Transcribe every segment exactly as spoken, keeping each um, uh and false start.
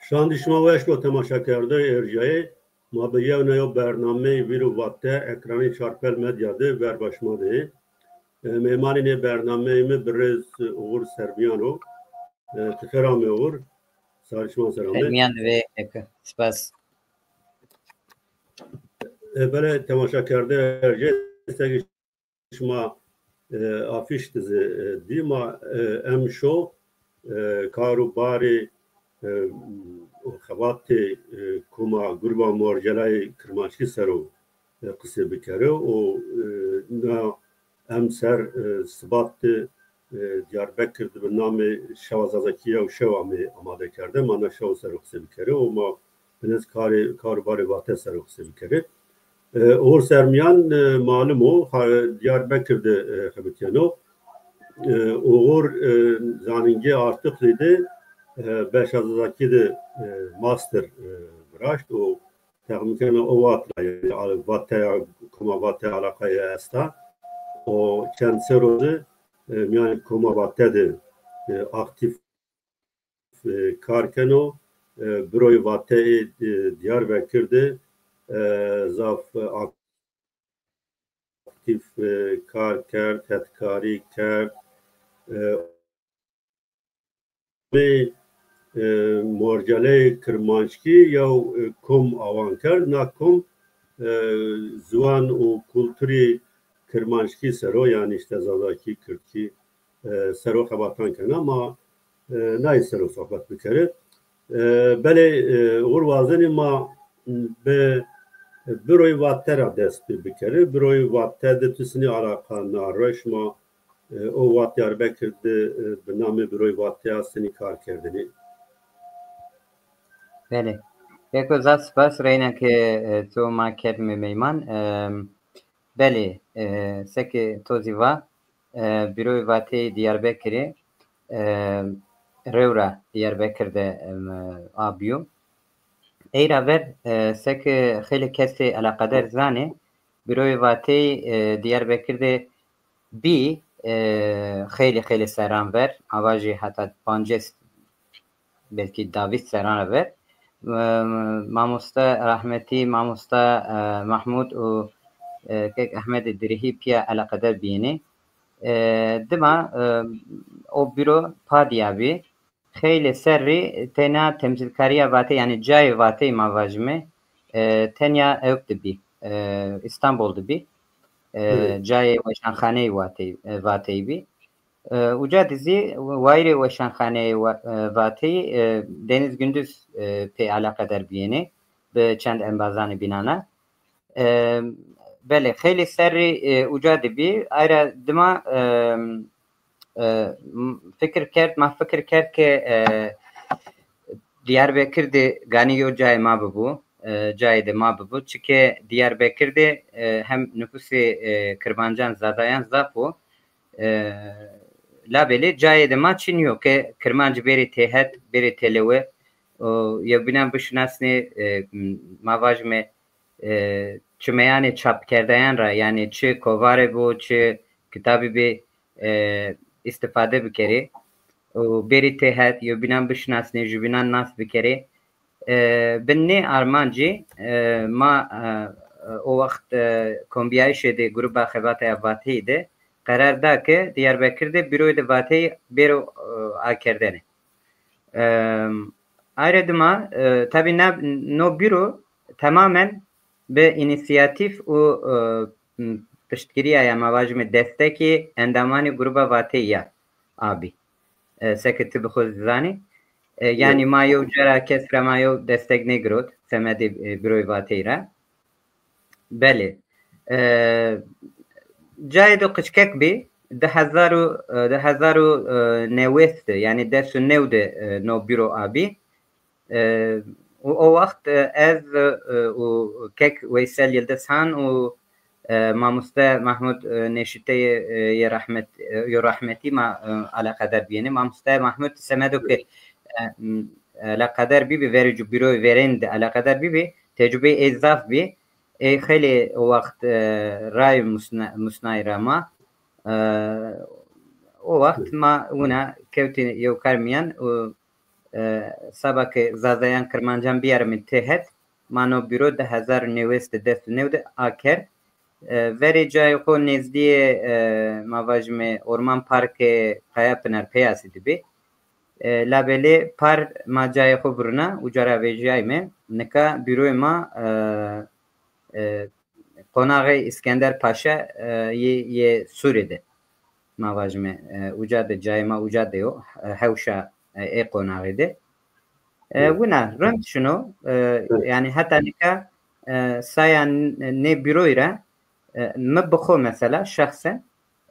Şandî şima weş bo temaşakerdeyê erjayê. Ma bi yewna yew bernameyê Vîr û Vate ekranê Çarpel Medya de verba şima de yê. E, mêmanê nê bernameyê mi birêz Uğur Sermiyan o. E, ti xêr amê Uğur. Sarî şima ser amê. Sermiyan ve eke. Spas. E, belê temaşakerdeyê erjayê, seke şima, e, afîş de zî, e, dî ma, e, emşo, e, kar û barê, e, û xebatê, e, koma Gruba Morcelayê Kirmanckî ser o, e, qisê bikerê û, e, na emser, e, sibat de, e, Diyarbekir de bi namê Şewa Zazakî yew şew amê amade kerde. Ma na şew ser o qisê bikerê û ma binêz karê, kar û barê Vate ser o qisê bikerê. E, Uğur Sermiyan, e, malum o, ha, Diyarbekir de, e, xebitîyeno. E, Uğur, e, zanîngê Artuklu de, e, beşa Zazakî de, e, master, e, viraşt û texmîn kena o wext ra, yanî, a-, Vateya, koma Vateya alaqayê esta. O çend serro de, e, mîyanê koma Vate de, e, aktîf, e, kar keno. E, Büroyê Vateyê, e, Diyarbekir de, e, zaf, e, aktîf, e, kar kerd, hetkarî kerd. E, Bê, e, morceleyê kirmanckî yew, e, kom awan kerd. Na kom, e, ziwan û kulturê kirmanckî ser o, yanî îşte zazakî, kirdkî, e, ser o xebatan kena. Ma, e, nayê ser o sohbet bikerê. E, belê, e, Uğur wazenê ma bi Büroyê Vate ra dest pê bikerê. Büroyê Vate de tu sinî alaqa na reş ma E, o wext Diyarbekir de, e, bi namê Büroyê Vateya sinî kar kerdinî. Belê. Eko zaf spas reyna ke, e, to ma kerdîme meyman. E, belê, e, seke to zî va, e, Büroyê Vateyê Diyarbekirî, e, rew ra Diyarbekir de, e, a bîyo. Ey ra ver, e, seke xeylê kesê eleqeder zanê, Büroyê Vateyî, e, Diyarbekir de bî, e, xeylê xeylê serran ver, ma vajî heta pancês, belkî davîst serran ra ver. E, mamoste rahmetî, mamoste, e, Mahmud û, e, kek Ehmedê Dirihî pîya eleqeder bîyênê. E, dima, e, o bîro padîya bî. Xeylê serrî tena temsîlkarîya Vateyî, yanî cayê Vateyî ma vajîme, e, tenya ewk de bî, e, Îstanbul de bî. E, Belê. Cayê weşanxaneyê Vateyî, e, Vateyî bî. E, uca de zî wayîrê weşanxaneyê Wa-, e, Vateyî, e, Deniz Gündüz, e, pê eleqeder bîyênê bi çend embazanê bînan a. E, belê, xeylê serrî, e, uca de bî. Ayra dima, e, e, m-, fikir kerd, ma fikir kerd ke, e, Diyarbekir de ganî yo cayê ma bibo, e, cayê de ma bibo. Çike Diyarbekir de, e, hem nufusê, e, Kirmancan, Zazayan zaf o. E, labelê cayê de ma çin yo ke Kirmanc bêrê têhet, bêrê têlewe. O, yewbînan bişinasnê, e, m-, ma vajime, e, çi meyanê çapkerdayan ra, yanî çi kovare bo, çi kitabî bê, e, îstîfade bikerê û bêrî têhet, yewbînan bişinasnê, jubînan nas bikerê. E, bi nê armancî, e, ma, e, o wext, e, kombîyayîşê de Gruba Xebata ya Vateyî de qerar da ke Diyarbekir de Büroyê de Vateyî bêro, e, akerdene. E, Ayrê dima, e, tabî na, no bîro temamen bi înîsîyatîf û, e, piştgirîya ya ma vajîme destekê endamanê Gruba Vateyî ya abî. E, seke ti bi xo zî zanî. E, yanî Belê. Ma yew cara kes ra ma yew destek nêgirot, semedê, e, Büroyê Vateyî ra. Belê. E, cayê do qickek bî, di hezar û, e, di hezar û, e, newês de, yanî des û new de, e, no bîro abî. E, û o wext, e, ez, e, û kek Weysel Yildiz Han û, e, mamoste Mahmud, e, Nêşîteyê, e, yê rehmet, e, yo rehmetî ma, e, eleqeder bîyêne. Mamoste Mahmud semedo ke, e, m-, eleqeder bîbî, verê cû bîroyê verên de eleqeder bîbî, tecrubeyê ey zaf bî. Ey xeylê o wext, e, rayê musna-, musnayî ra ma. E, o wext ma wina kewtî yew kar mîyan û, e, seba ke Zazayan Kirmancan biyarime têhet, ma no bîro di hezar û newês de, des û new de akerd. E, verê cayê xo nêzdîyê, e, ma vajime Orman Parkê Kayapınar peyasî de bî. E, labelê par ma cayê xo virina, uca ra vejîyayme. Nika bîroyê ma, e, e, qonaxê Îskender Paşa, e, yê, yê Sûrî de. Ma vajime, e, uca de, cayê ma uca de yo, e, hewşa, e, ê qonaxî de. E, wina rind şino, e, yanî heta nika, e, saya n-, nê bîroyî ra, e, mi bi xo mesela şexsen,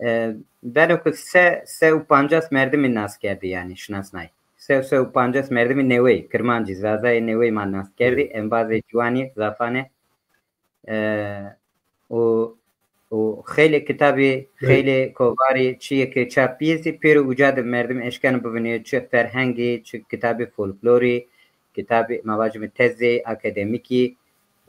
e, beno ke se, se û pancas merdimî nas kerdî, yanî şinasnayî. Se, se û pancas merdimî neweyî, Kirmancî, Zazayê neweyî ma nas kerdî, embazê ciwanî, zafanê, e, û, û xeylê kitabî, xeylê kovarî, çiyê ke çap bîyê zî pêro uca de merdim eşkeno bivînê, çi ferhengî, çi kitabî folklorî, kitabî, ma vacime, tezê akademîkî,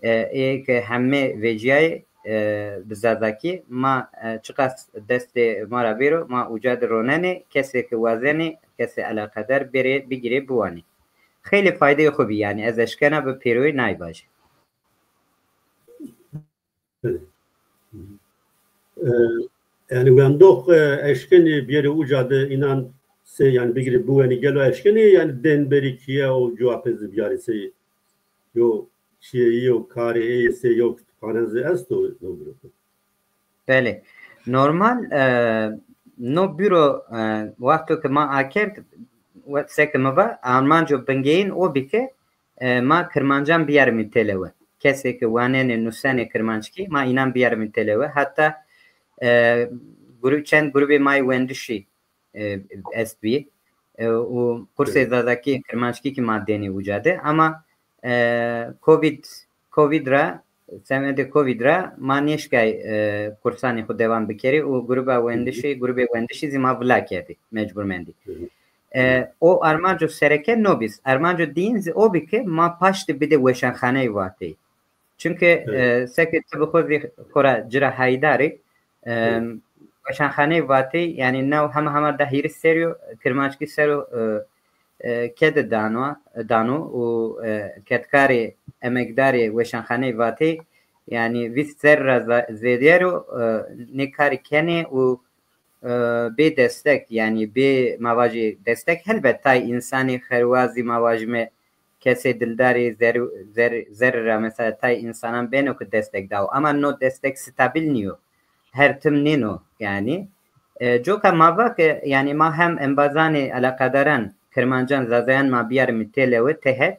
e, ê ke heme vecîyayê, e, bi zazakî, ma, e, çiqas destê ma ra bêro, ma uca de ronenê, kesê ke wazenê, kesê eleqedar bêrê bigîrê biwanê. Xeylê faydeyê xo bî, yanî ez eşkena bi pêroyî nay vajî. E, yanî wendox, e, eşkenî biyerê uca de înan sey, yanî bigirê biwenî, gelo eşkenî, yanî dên berî kîye û cewabê zî biyarê sey, yo çiyê, yo karê ê sey, yo kütüphane zî esto, yo grup. Belê. Normal, e, no bîro, e, wexto ke ma akerd, we-, seke mi va, armanco bingeyîn o bî ke, e, ma Kirmancan biyarîmî têlewe. Kesê ke wanenê, nusenê kirmanckî, ma înan biyarîmî têlewe. Heta, e, gru-, çend grubê ma yê wendişî, e, estbî. E, û kursê zazakî, kirmanckî kî ma dênê uca de. Ama, e, covid, covid ra, semedê covid ra ma nêşkay, e, kursanê xo dewam bikerê û gruba wendişî, grubê wendişî zî ma vila kerdî, mecbur mendî. E, o armanco sereke no bî. Armanco dîyin zî o bî ke ma paştî bidê weşanxaneyê Vateyî. Çunke, e, seke ti bi xo zî xo ra ci ra hayîdar î, e, weşanxaneyê Vateyî, yanî new hema hema da hîris serrî yo, kirmanckî ser o, e, e, kede dano, dano û, e, kedkarê, emekdarê weşanxaneyê Vateyî, yanî vîst serrî ra za-, zêdîyer o, e, nê karî kenê û e, bê destek, yanî bê, ma vajî, destek, helbet tay însanê xerwazî, ma vajîme, kesê dildarî zerrî, zerrî, zerrî ra mesela tay însanan beno ke destek dawo. Ama no destek stabil nîyo. Her tim nêno yanî. E, coka ma va ke, yanî ma hem embazanê eleqedaran, Kirmancan, Zazayan ma biyarîmî têlewe, têhet,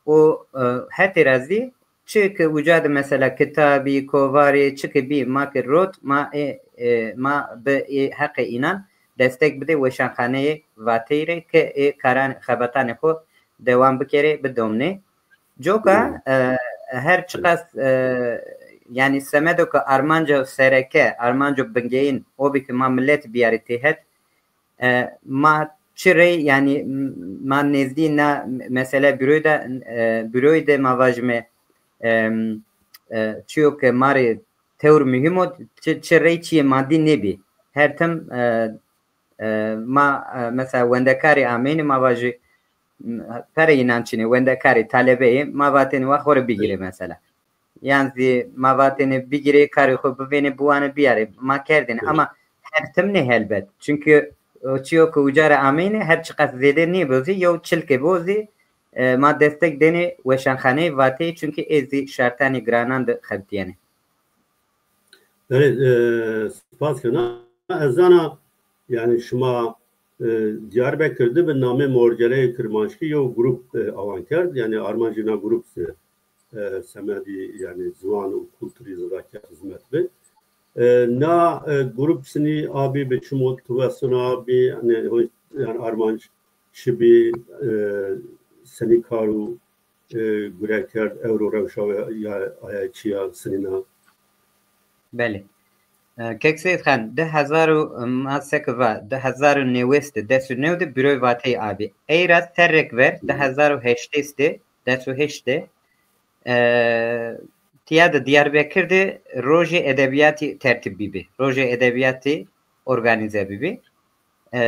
û, e, hetê ra zî çi ke uca de mesela kitabî, kovarê, çi ke bî, ma ke rot, ma ê, e, ma bi ê heqê înan destek bidê weşanxaneyê Vateyî rê ke ê karan, xebetanê xo dewam bikerê, bidomnê. Coka, e, her çiqas, e, yanî semedo ke armanco sereke, armanco bingeyîn o bî ke ma milet biyarê têhet, e, ma çi rey, yanî, m-, ma nêzdî na mesele büroyî de, e, büroyî de ma vajime, em, e, çiyo ke ma rê tewr muhîm o, çi, çi rey çiyê madî nêbî. Her tim, e, e, ma, e, mesela wendekarî ameynî, ma vajî, m, pere înan çin ê, wendekarî, talebeyî, ma vatêne wa xo rê bigîrê mesela. Yan zî ma vatêne bigîrê, karê xo bivêne, biwane, biyarê. Ma kerdêne. Ama her tim nê helbet. Çunkî o çîyo ke uca ra ameyne, her çiqas zêde nêbo zî, yew çil ke bo zî, e, ma destek dêne weşanxaneyê Vateyî, çunkî ê zî şartanê giranan de xebitîyenê. Belê, e, spas kena. Ez zana, yanî şima, e, Diyarbekir de bi namê Morceleyê Kirmanckî yew grup, e, awan kerd. Yanî armancê na grup zî, e, semedî, yanî ziwan û kulturî zazakî xizmet bi. E, na, e, grup sinî abî bi çi motîvasyon abî, yanî, yanî armanc çi bî, e, senî kar û, e, gure kerd, ewro rewşa we ya, aya çi ya, sinîna? Belê. E, Kek Seyîd Xan, di hezar û, ma seke va, di hezar û newês de, des û new de Büroyê Vateyî abî. Ey ra serrek ver, di hezar û heştês de, des û heşt de, e, tîya de Diyarbekir de Rojê Edebîyatî tertîb bîbî. Rojê Edebîyatî organîze bîbî. E,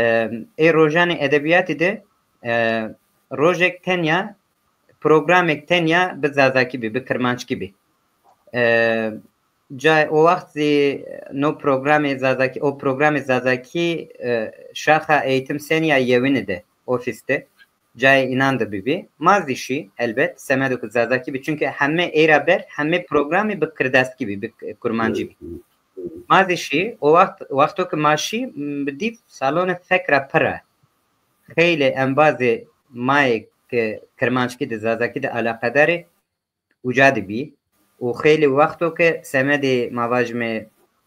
ê rojanê edebîyatî de, e, rojêk tenya, programêk tenya bi zazakî bî, bi kirmanckî bî. E, ca o wext zî no programê zazakî, o programê zazakî, e, şaxa eğitim senî ya yewînî de, ofîs de, cayê înan de bibî. Ma zî şî, elbet, semedo ke zazakî bî. Çunke heme ey ra ber, heme programî bi kirdastkî bî, bi kurmancî bî. Ma zî şî, o wext, wexto ke ma şî, m, dî salonê fek ra pir a. Xeylê embazê ma yê ke kirmanckî de, zazakî de eleqedar ê, uca de bî. Û xeylê wexto ke semedê, ma vajime,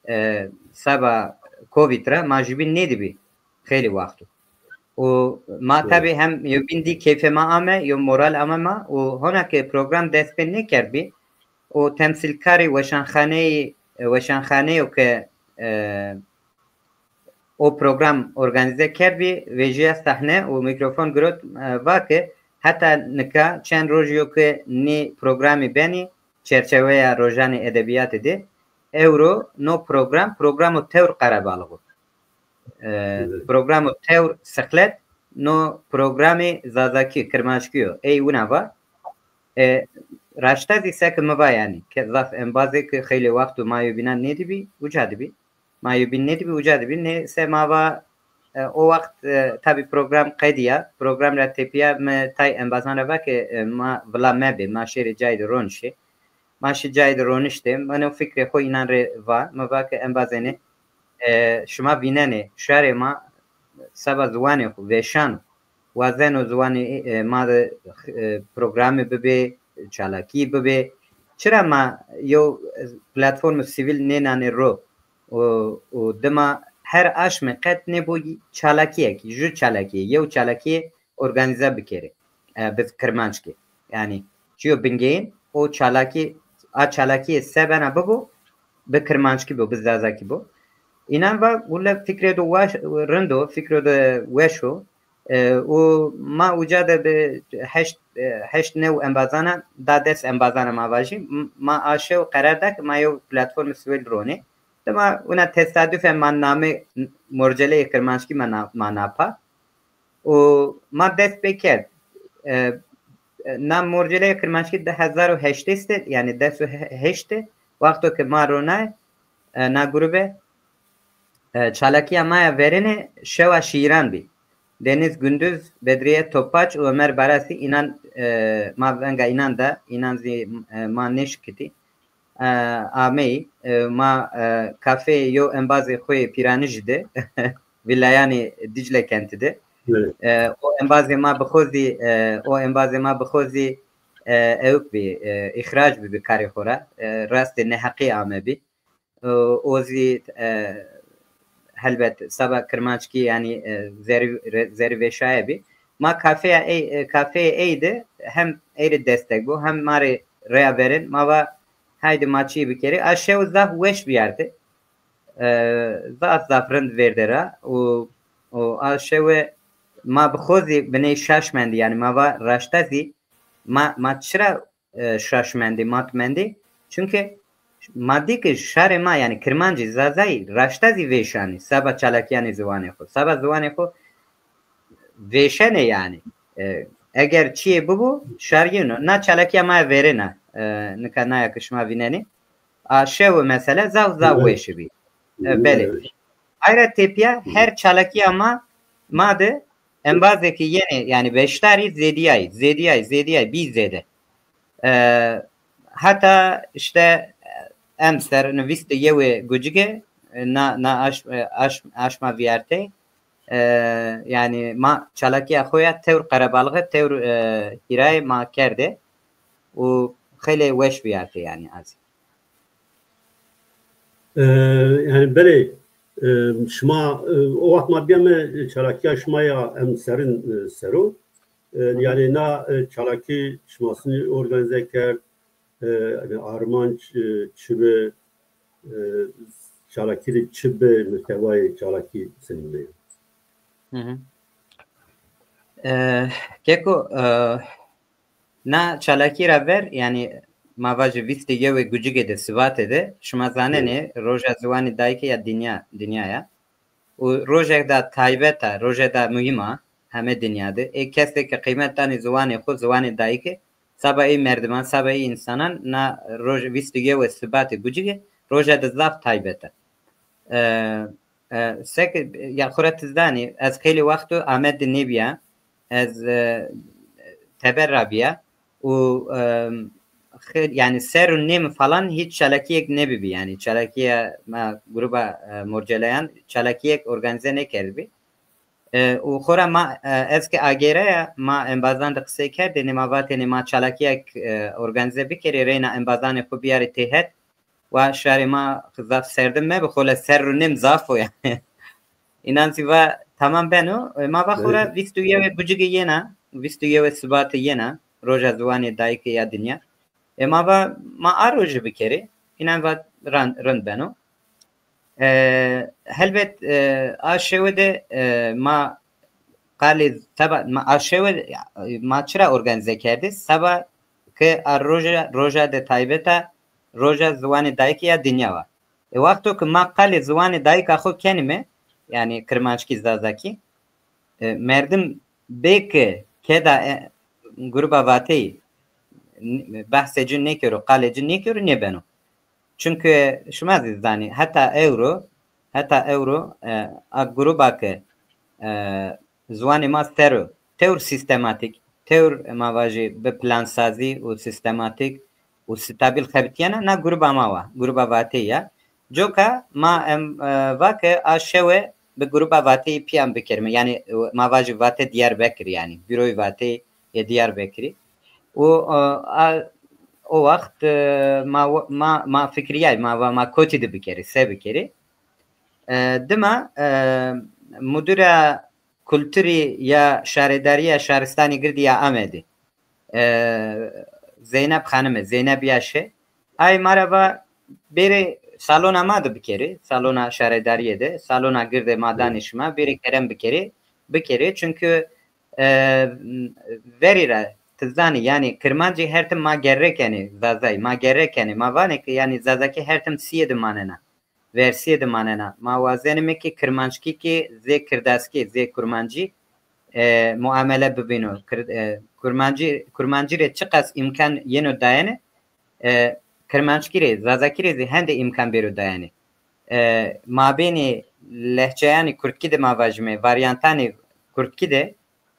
e, seba Covid ra ma jubîn nêdibî xeylê wexto. Û ma tabî hem yewbîn dî keyfê ma ame, yew moral ame ma û hona ke program dest pê nêkerdbî û temsîlkarê weşanxaneyî, weşanxaneyo ke, e, o program organîze kerdbî, vejîya sahne û mîkrofon girot, e, va ke heta nika çend rojî yo ke nê programî benî çerçeweya rojanê edebîyatî de, ewro no program, programo tewr qerebalix o. E, programo tewr sixlet, no programê zazakî, kirmanckî yo. Ey wina va. E, raşta zî seke mi va yanî, ke zaf embazêk xeylê wexto ma yewbînan nêdibî, uca dibî. Ma yewbîn nêdibî, uca dibî. Nê se ma va, e, o wext, e, tabî program qedîya. Program ra tepîya mi tay embazan ra va ke, e, ma vila mebê, ma şêrê cayê de ronişê. Ma şî cayê de roniştê. Mi no fikrê xo înan rê va. Mi va ke embazêne, e, şima vînenê, şarê ma seba ziwanê xo vêşan o. Wazeno ziwanê, e, ma de, e, programî bibê, çalakî bibê. Çira ma yew platformê sivîl nênanê ro û, û dima her aşmê qet nêbo çalakîyek, ju çalakîye, yew çalakîye organîze bikerê, e, bi kirmanckî. Yanî çîyo bingeyîn o çalakî, a çalakîye se bena bibo, bi kirmanckî bo, bi zazakî bo. Înan va, wille fikrê do waş, rind o, fikrê do weş o. E, û ma uca de bi heşt, e, heşt new embazana, da des embazana ma vajî. M-, ma a şew qerar da ke ma yew platformê sivîl ronê. Dima wina tesadüfen ma namê morceleyê kirmanckî ma na-, ma napa. Û ma dest pê kerd. E, e, na morceleyê kirmanckî di hezar û heştê de, yanî des û heşt de, wexto ke ma ronay, e, na grube, e, çalakîya ma ya verêne şewa şîîran bî. Deniz Gündüz, Bedriye Topbaş û Ömer Barasî înan, e, ma venga înan da, înan zî, e, ma nêşikitî. E, ameyî, e, ma, e, kafeyê yew embazê xo yê Pîranijî de, Vîlayanê Dîcle kentî de. Evet. E, o embazê ma bi xo zî, e, o embazê ma bi xo zî, e, ewk bî, e, îxrac bibî karê xo ra. E, rastê neheqî amebî. E, o zî, e, helbet seba kirmanckî, yanî, e, zerrî, re-, zerrî vêşaye bî. Ma kafeya ey, e, kafeyê ey de hem ey rê destek bo, hem ma rê reya verên. Ma va haydi ma çîyê bikerê. A şew zaf weş vîyartê. E, zaf zaf rind vêrde ra û, û a şewe ma bi xo zî biney şaş mendî. Yanî ma va raşta zî ma, ma çira e, şaş mendî, mat mendî. Çunke ma dî ke şarê ma, yanî kirmancî, zazayî raşta zî vêşanî, seba çalakîyanê ziwanê xo. Seba ziwanê xo vêşenê yanî. E, eger çîyê bibo, şarîyeno. Na çalakîya ma ya verêna. E, nika naya ke şima vînenê. A şewe mesela zaf zaf weşî bî. E, belê. Ayra tepîya her çalakîya ma, ma de embazê ke yenê, yanî beşdarî zêdîyayî, zêdîyayî, zêdîyayî, bî zêde. E, heta îşte, e, emser, ino vîst û yewê gucike, e, na, na aş-, e, aş-, aşma vîyartê. E, yanî ma çalakîya xo ya tewr qerebalixî, tewr, e, hîrayê ma kerdê û xeylê weş vîyartê yanî a zî. E, yanî belê, e, şima, e, o wext ma bîyame çalakîya şima ya emserin, e, ser o. E, yanî na, e, çalakî şima sinî organîze kerd, e, yanî armanc, e, çi bi, e, çalakî rê çi bi, muhtewayê çalakî sinî bi? Hı hı. E, keko, e, na çalakî ra ver, yanî ma vajî vîst û yewê gucike de, Sivatê de, şima zanenê, Roja Ziwanî Dayîke ya dinya, dinya ya. Û rojek da taybet a, rojek da muhîm a. heme dinya de. Ê kesê ke qîmet danê ziwanê xo, ziwanê dayîke, seba ê merdiman, seba ê însanan na roj vîst û yewe Sibatê Gucike roja de zaf taybet a. E, e, seke, ya xo ra ti zanî, ez xeylê wexto Amed de nêbîya, ez, e, teber ra bîya û, e, xêl-, yanî serr û nêm falan hîç çalakîyêk nêbibî. Yanî çalakîya ma gruba, e, morceleyan çalakîyêk organîze nêkerdbî. E, û xora ma, e, ez ke agêraya, ma embazan de qisey kerdêne, ma vatêne ma çalakîyek, e, organîze bikerê, reyna embazanê xo biyarê têhet. Wa şarê ma zaf serdim mebi, xole serr û nêm zaf o yanî. Înan zî va tamam beno. E, ma va xora vîst û yewê Gucike yena, vîst û yewê Sibatê yena, roja ziwanê dayîke ya dinya. E, ma va ma a rojî bikerê. Înan va ran-, rind beno. E, helbet, e, a şewe de, e, ma qalê seba, ma a şewe, ma çira organîze kerdê? Seba ke a roja, roja de taybet a, roja ziwanê dayîke ya dinya wa. E, wexto ke ma qalê ziwanê dayîka xo kenîme, yanî kirmanckî, zazakî, e, merdim bê ke keda, e, gruba vateyî, n-, behsê ci nêkero, qalê ci nêkero, nêbeno. Çunke şima zî zanî, heta ewro, heta ewro, e, a gruba ke, e, ziwanê ma ser o, tewr sîstematîk, tewr, ma vajî, bi plansazî û sîstematîk û stabil xebitîyena, na gruba ma wa, gruba vateyî ya. Coka ma em, e, va ke a şewe bi gruba vateyî pîyan bikerîme. Yanî, e, ma vajî vate Diyarbekir, yanî, büroyê vateyî yê Diyarbekirî. Û, e, a, o wext, e, ma, ma, ma fikirîyay, ma va ma kotî de bikerî, se bikerî. E, dima, e, mudira kulturî ya şaredarîya Şaristanê Girdî ya Amedî, e, Zeynep Xanime, Zeynep Yaşe, ay ma ra va bêrê salona ma de bikerê, salona şaredarîye de, salona girdê ma danê şima, bêrê kerem bikerê, bikerê. Çunke, e, verî ra ti zanî, yanî kirmancî her tim ma gerre kenê, zazayî ma gerre kenê, ma vanê ke yanî zazakî her tim sîye de manena, versîye de manena. Ma wazenîme ke kirmanckî kî zê kirdaskî, zê kurmancî, e, muamele bibîno. Kir-, e, kurmancî, kurmancî rê çiqas îmkan yeno dayene, e, kirmanckî rê, zazakî rê zî hende îmkan bêro dayene. E, mabênê lehçeyanê kurdkî de, ma vajîme, varyantanê kurdkî de,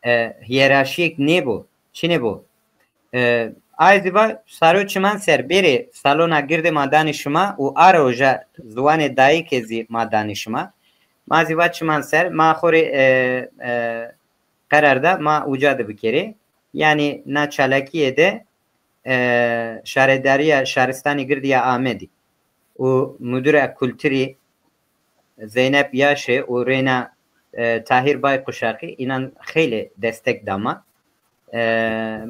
e, hîyerarşîyêk nêbo, çinê bo. E, ay zî va saro çiman ser bêrê salona girdê ma danê şima û a roja ziwanê dayîke zî ma danê şima. Ma zî va çiman ser, ma xo rê, e, e, qerar da ma uca de bikerê. Yanî na çalakîye de, e, şaredarîya Şaristanê Girdî ya Amedî û mudira kulturî Zeynep Yaşe û reyna, e, Tahîr Baykuşaqî înan xeylê destek da ma. E,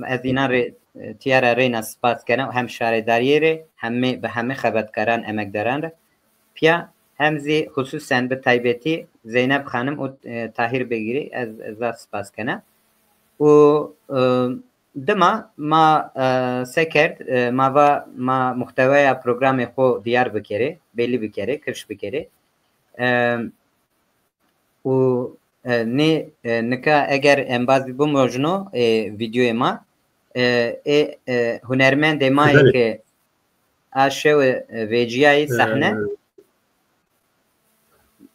ez înan rê, e, tîya ra reyna spas kena, hem şaredarîye rê, hem bi hemî xebetkaran, emekdaran rê. Pîya hem zî xusûsen bi taybetî Zeynep Xanim û, e, Tahîr Begî rê ez, ez zaf spas kena. Û, e, dima ma, e, se kerd, e, ma va ma muhtewaya programê xo dîyar bikerê, belî bikerê, kifş bikerê. E, û, e, nê, e, nika eger embazî bimojno, e, vîdyoyê ma, e, ê, e, hunermendê ma yê ke a şewe, e, vecîyayî sehne.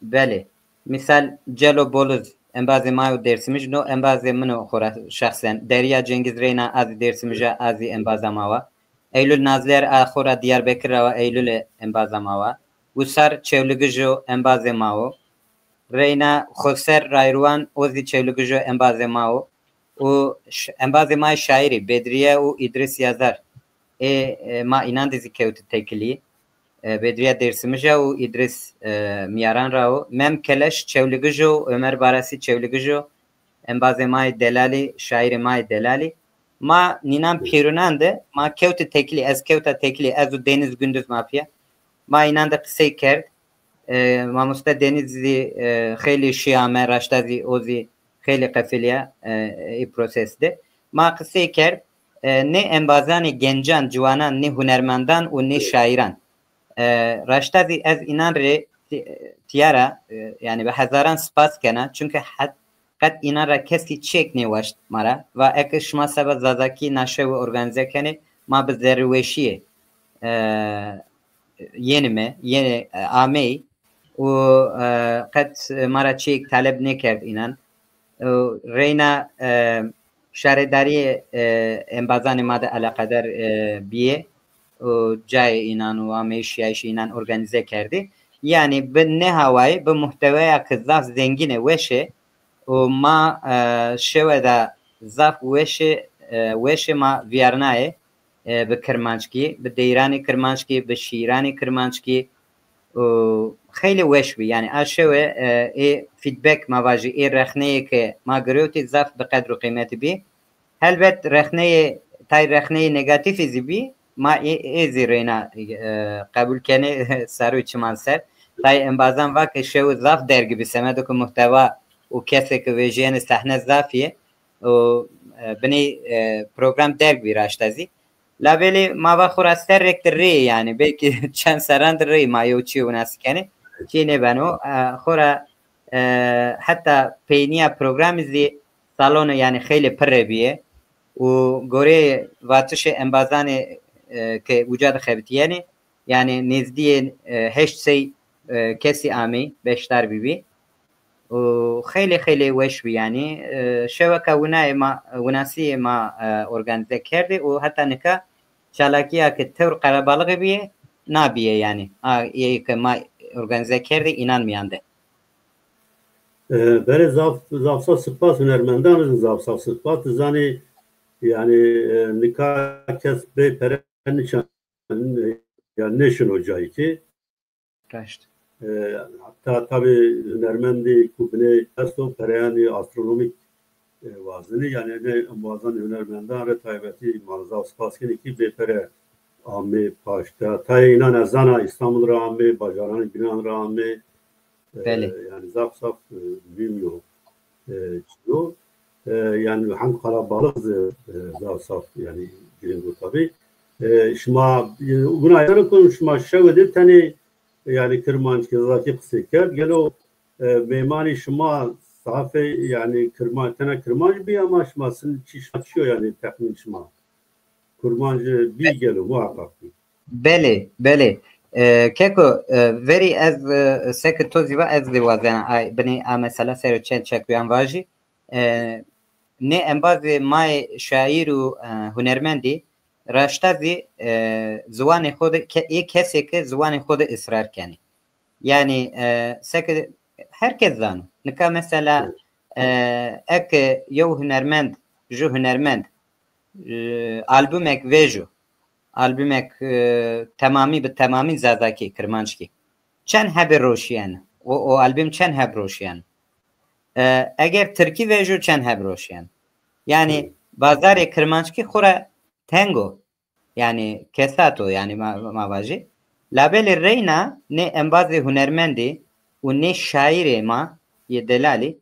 Belê. Mîsal Celo Boluz, embazê ma yo Dêrsimij, no embazê min o xora şexsen. Derya Cengiz reyna a zî Dêrsimij a, a zî embaza ma wa. Eylül Nazler a xora Diyarbekir ra wa, Eylulê embaza ma wa. Wisar Çewligij o, embazê ma wo. Reyna Xoser Rayruan, o zî Çewligij o, embazê ma wo. Û ş-, embazê ma yê şaîrî Bedriye û Îdrîs Yazar. Ê, e, ma înan de zî kewtî tekilî. E, Bedriye Dêrsimij a û Îdrîs, e, Mîyaran ra wo. Mem Keleş Çewligij o, Ömer Barasî Çewligij o, embazê ma yê delalî, şaîrê ma yê delalî. Ma nînan pêrûnan de ma kewtî tekilî, ez kewta tekilî, ez û Deniz Gündüz ma pîya. Ma înan de qisey kerd. E, mamoste Deniz zî, e, xeylê şî ame, raşta zî o zî xeylê qefelîya, e, ê proses de. Ma qisey kerd, e, nê embazanê gencan, ciwanan, nê hunermendan û nê şaîran. E, raşta zî ez înan rê tî-, tîya ra, e, yanî bi hezaran spas kena, çunke het-, qet înan ra kesî çîyêk nêwaşt ma ra. Va eke şima seba Zazakî na şewi organîze kenê, ma bi zerrîweşîye, e, yenîme, yenê, e, ameyî û, e, qet ma ra çîyêk taleb nêkerd înan. Û reyna, e, şaredarîyê, e, embazanê ma de eleqedar, e, bîyê û cayê înan û ameyîş şîyayîşê înan organîze kerdî. Yanî bi nê hawayî, bi muhtewaya ke zaf zengîn ê, weş ê û ma, e, şewe de zaf weşê, e, weşê ma vîyarnayê, e, bi kirmanckî, bi deyîranê kirmanckî, bi şîîranê kirmanckî û xeylê weş bî. Yanî a şewe, e, ê feedback ma vajî, ê rexneyê ke ma girewtî zaf bi qedr û qîmetî bî. Helbet rexneyê, tay rexneyê negatîfî zî bî, ma ê, ê zî reyna, e, qebul kenê sar û çiman ser. Tay embazan va ke şewi zaf dergî bî, semedo ke muhtewa û kesê ke vejîyenê sehne zaf yê û, e, binê, e, program derg bî raşta zî. Labelê ma va xo ra serrêk de rê, yanî belkî çend serran de rê ma yew çîyê winasî kenê. Çîyê nêbeno. E, xo ra, e, heta peynîya programî zî salonê yanî xeylê pirre bîye û goreyê vatişê embazanê, e, ke uca de xebitîyenê, yanî nêzdîyê, e, heşt sey, e, kesî ameyî, beşdar bîbî. Û xeylê xeylê weş bî yanî. E, şeweka winayê ma, winasîyê ma, e, organîze kerdê û heta nika çalakîya ke tewr qerebalixî bîyê, na bîye yanî. A, yê ke ma organîze kerdê înan mîyan de. E, belê, zaf, zaf zaf spas, hunermendan zî zaf zaf spas. Ti zanî, yanî, e, nika kes bê pere nîşan, yanî nêşino cayî kî. Raşt. E, heta tabî hunermendî ku binê esto, pereyanî astronomîk, e, wazenî. Yanî nê embazanê hunermendan rê taybetî ma zaf spas kenî kî bê pere amê paşta. Tayê înan ez zana Îstanbul ra amê, bajaranê bînan ra amê. E, Belê. Yanî zaf zaf, e, muhîm yo. E, çîyo. E, yanî hem qalabalix zî, e, zaf zaf yanî girîng o tabî. E, şima, e, wina yanî ku şima şewe de tenê, e, yanî kirmanckî, zazakî qisey kerd. Gelo, e, mêmanê şima zafê yanî kirmanc, tena kirmanc bî ama şima sin çî şima çîyo yanî texmîn şima? Kurmanc bî gelo, muhakkak bî. Belê, belê. E, keko, e, verî ez, e, seke to zî va, ez zî wazena ay, binê a mesela ser o çend çekuyan vajî. E, nê embazê ma yê şaîr û, e, hunermendî raşta zî, e, ziwanê xo de ke-, ê kesê ke ziwanê xo de israr kenê. Yanî, e, seke her kes zano. Nika mesela, e, eke yew hunermend, ju hunermend, e, albumek vejo, albumek, e, temamî bi temamî zazakî, kirmanckî. Çend hebê roşîyen? O, o album çend heb roşîyen? E, eger tirkî vejo, çend heb roşîyen? Yanî bazarê kirmanckî xo ra teng o. Yanî kesat o, yanî ma, ma vajî. Labelê reyna nê embazê hunermendî û nê şaîrê ma yê delalî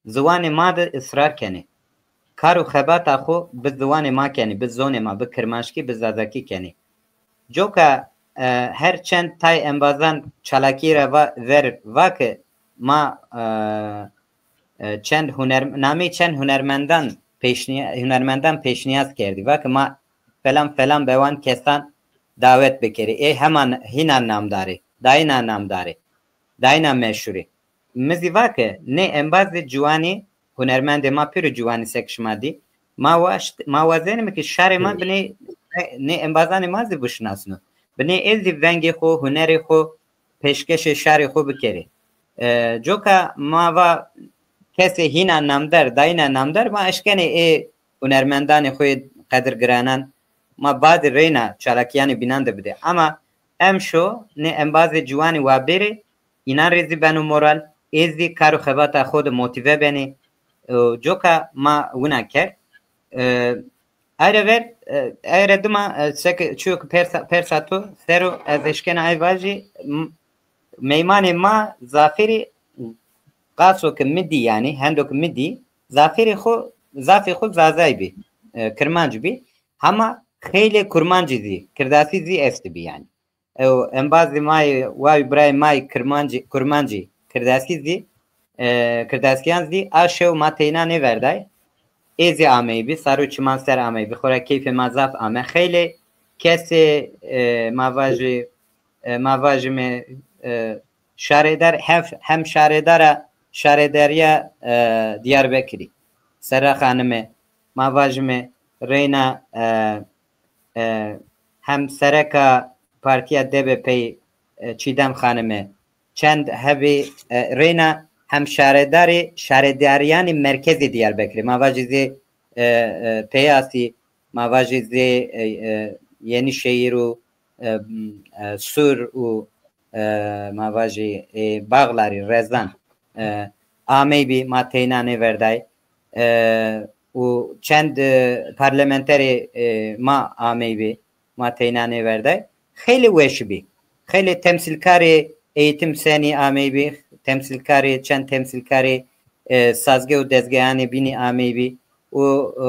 ziwanê ma de israr kenê. Kar û xebata xo bi ziwanê ma kenê, bi zonê ma, bi kirmanckî, bi zazakî kenê. Coka, e, her çend tay embazan çalakîye ra va, ver va ke ma, e, e, çend huner-, nameyê çend hunermendan pêşnîya-, hunermendan pêşnîyaz kerdî. Va ke ma felan felan bewan kesan dawet bikerê. Ê hema n-, hîna namdar ê, dayîna namdar ê, dayîna meşhur ê. Mi zî va ke nê embazê ciwanî, hunermendê ma pêro ciwanî sek şima dî, ma waşt, ma wazenîme ke şarê ma bi nê, nê embazanê ma zî bişinasno. Bi nê ê zî vengê xo, hunerê xo pêşkeşê şarê xo bikerê. E, coka ma va kesê hîna namdar, dayîna namdar, ma eşkenê ê hunermendanê xo yê qedirgiranan, ma badê reyna çalakîyanê bînan de bidê. Ama emşo nê embazê ciwanî wa bêrê, înan rê zî beno moral, ê zî kar û xebata xo de motîve benê. E, coka ma wina kerd. E, Ayre ver, e, ayre dima, e, seke çiyo ke persa, persa to ser o, ez eşkena ay vajî, m-, meymanê ma zafêrê qaso ke mi dî, yanî hendo ke mi dî, zafêrê xo, zafê xo zazay bî, e, kirmanc bî. Hema xeylê kurmancî zî, kirdasî zî estibî yanî. Ew embazê ma yê, wayî birayê ma yê kirmancî, kurmancî, kirdasî zî, e, Kirdasîyan zî a şew ma teyna nêverday. Ê zî ameybî, sar û çiman ser ameybî. Xora keyfê ma zaf ame. Xeylê kesê, e, ma vajî, e, ma vajîme, e, şarêdar, hef-, hem şarêdara, şarêdarîya, e, Diyarbekirî, Serra Xanime, ma vajîme reyna, e, e, hem sereka partîya D B P'yî, e, Çîdem Xanime, çend hebî, e, reyna hem şaredarê, şaredarîyanê merkezê Diyarbekirî. Ma vajî zê, e, e, Peyasî, ma vajî zê, e, e, Yenîşehîr û, e, m, e, Sûr û, e, ma vajî, e, Bağlarî, Rezan, e, ameybî, ma teyna nêverday. E, û çend, e, parlamenterê, e, ma ameybî, ma teyna nêverday. Xeylê weş bî. Xeylê temsîlkarê Eğitim Senî ameybî, temsîlkarê, çend temsîlkarê, e, sazge û dezgeyanê bînî ameybî. Û, e,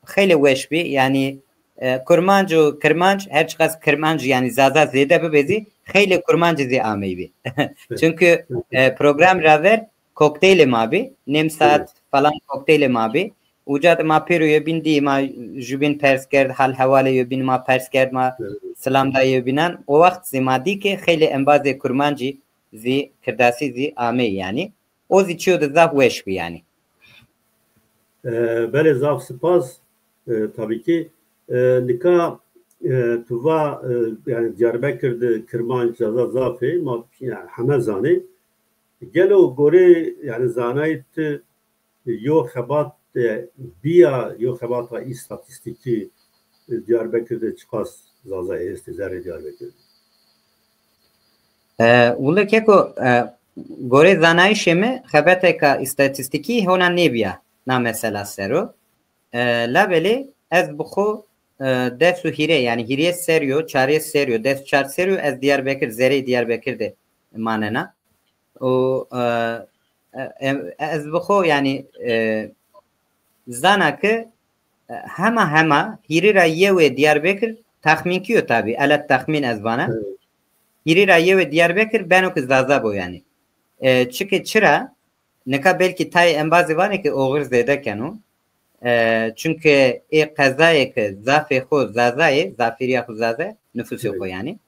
xeylê weş bî. Yanî, e, kurmanc û kirmanc, her çiqas kirmanc, yanî Zaza zêde bibê zî, xeylê kurmancî zî ameybî. Çunkî, e, program ra ver kokteylê ma bî, nêm saet falan kokteylê ma bî. Uca de ma pêro yobîn dî, ma jubîn pers kerd, hal hewalê yobîn ma pers kerd, ma silam da yobînan. O wext zî ma dî ke xeylê embazê kurmancî zî, kirdasî zî ameyî yanî. O zî çîyo de zaf weş bî yanî. E, belê, zaf sipas. E, tabî kî, e, nika, e, tu va, e, yanî Diyarbekir de kirmanc, zaza zaf ê, ma yanî heme zanê. Gelo gorê, yanî zanayî tu yo xebat, e, bîya, yo xebata îstatîstîkî, e, Diyarbekir de çiqas Zazayî estê, zerrê Diyarbekir de? E, wile keko, e, gorê zanayîşê mi, xebetêka îstatîstîkî hona nêbîya na mesela ser o. E, labelê ez bi xo, e, des û hîrê, yanî hîrê serî yo, çarê serî yo, des û çar serî yo ez Diyarbekir, zereyê Diyarbekir de manena. Û, e, e, e, ez bi xo, yanî, e, zana ke, e, hema hema hîrê ra yewê Diyarbekir, taxmînkî yo tabî, elet taxmîn ez vana. Evet. Hîrê ra yewê Diyarbekir beno ke Zaza bo yanî. E, çike çira? Nika belkî tayê embazî vanê ke oxir zêde keno. E, çunke ê qezayê ke zafê xo Zaza yê, zafêrîya xo Zaza yê, nufusê xo yanî.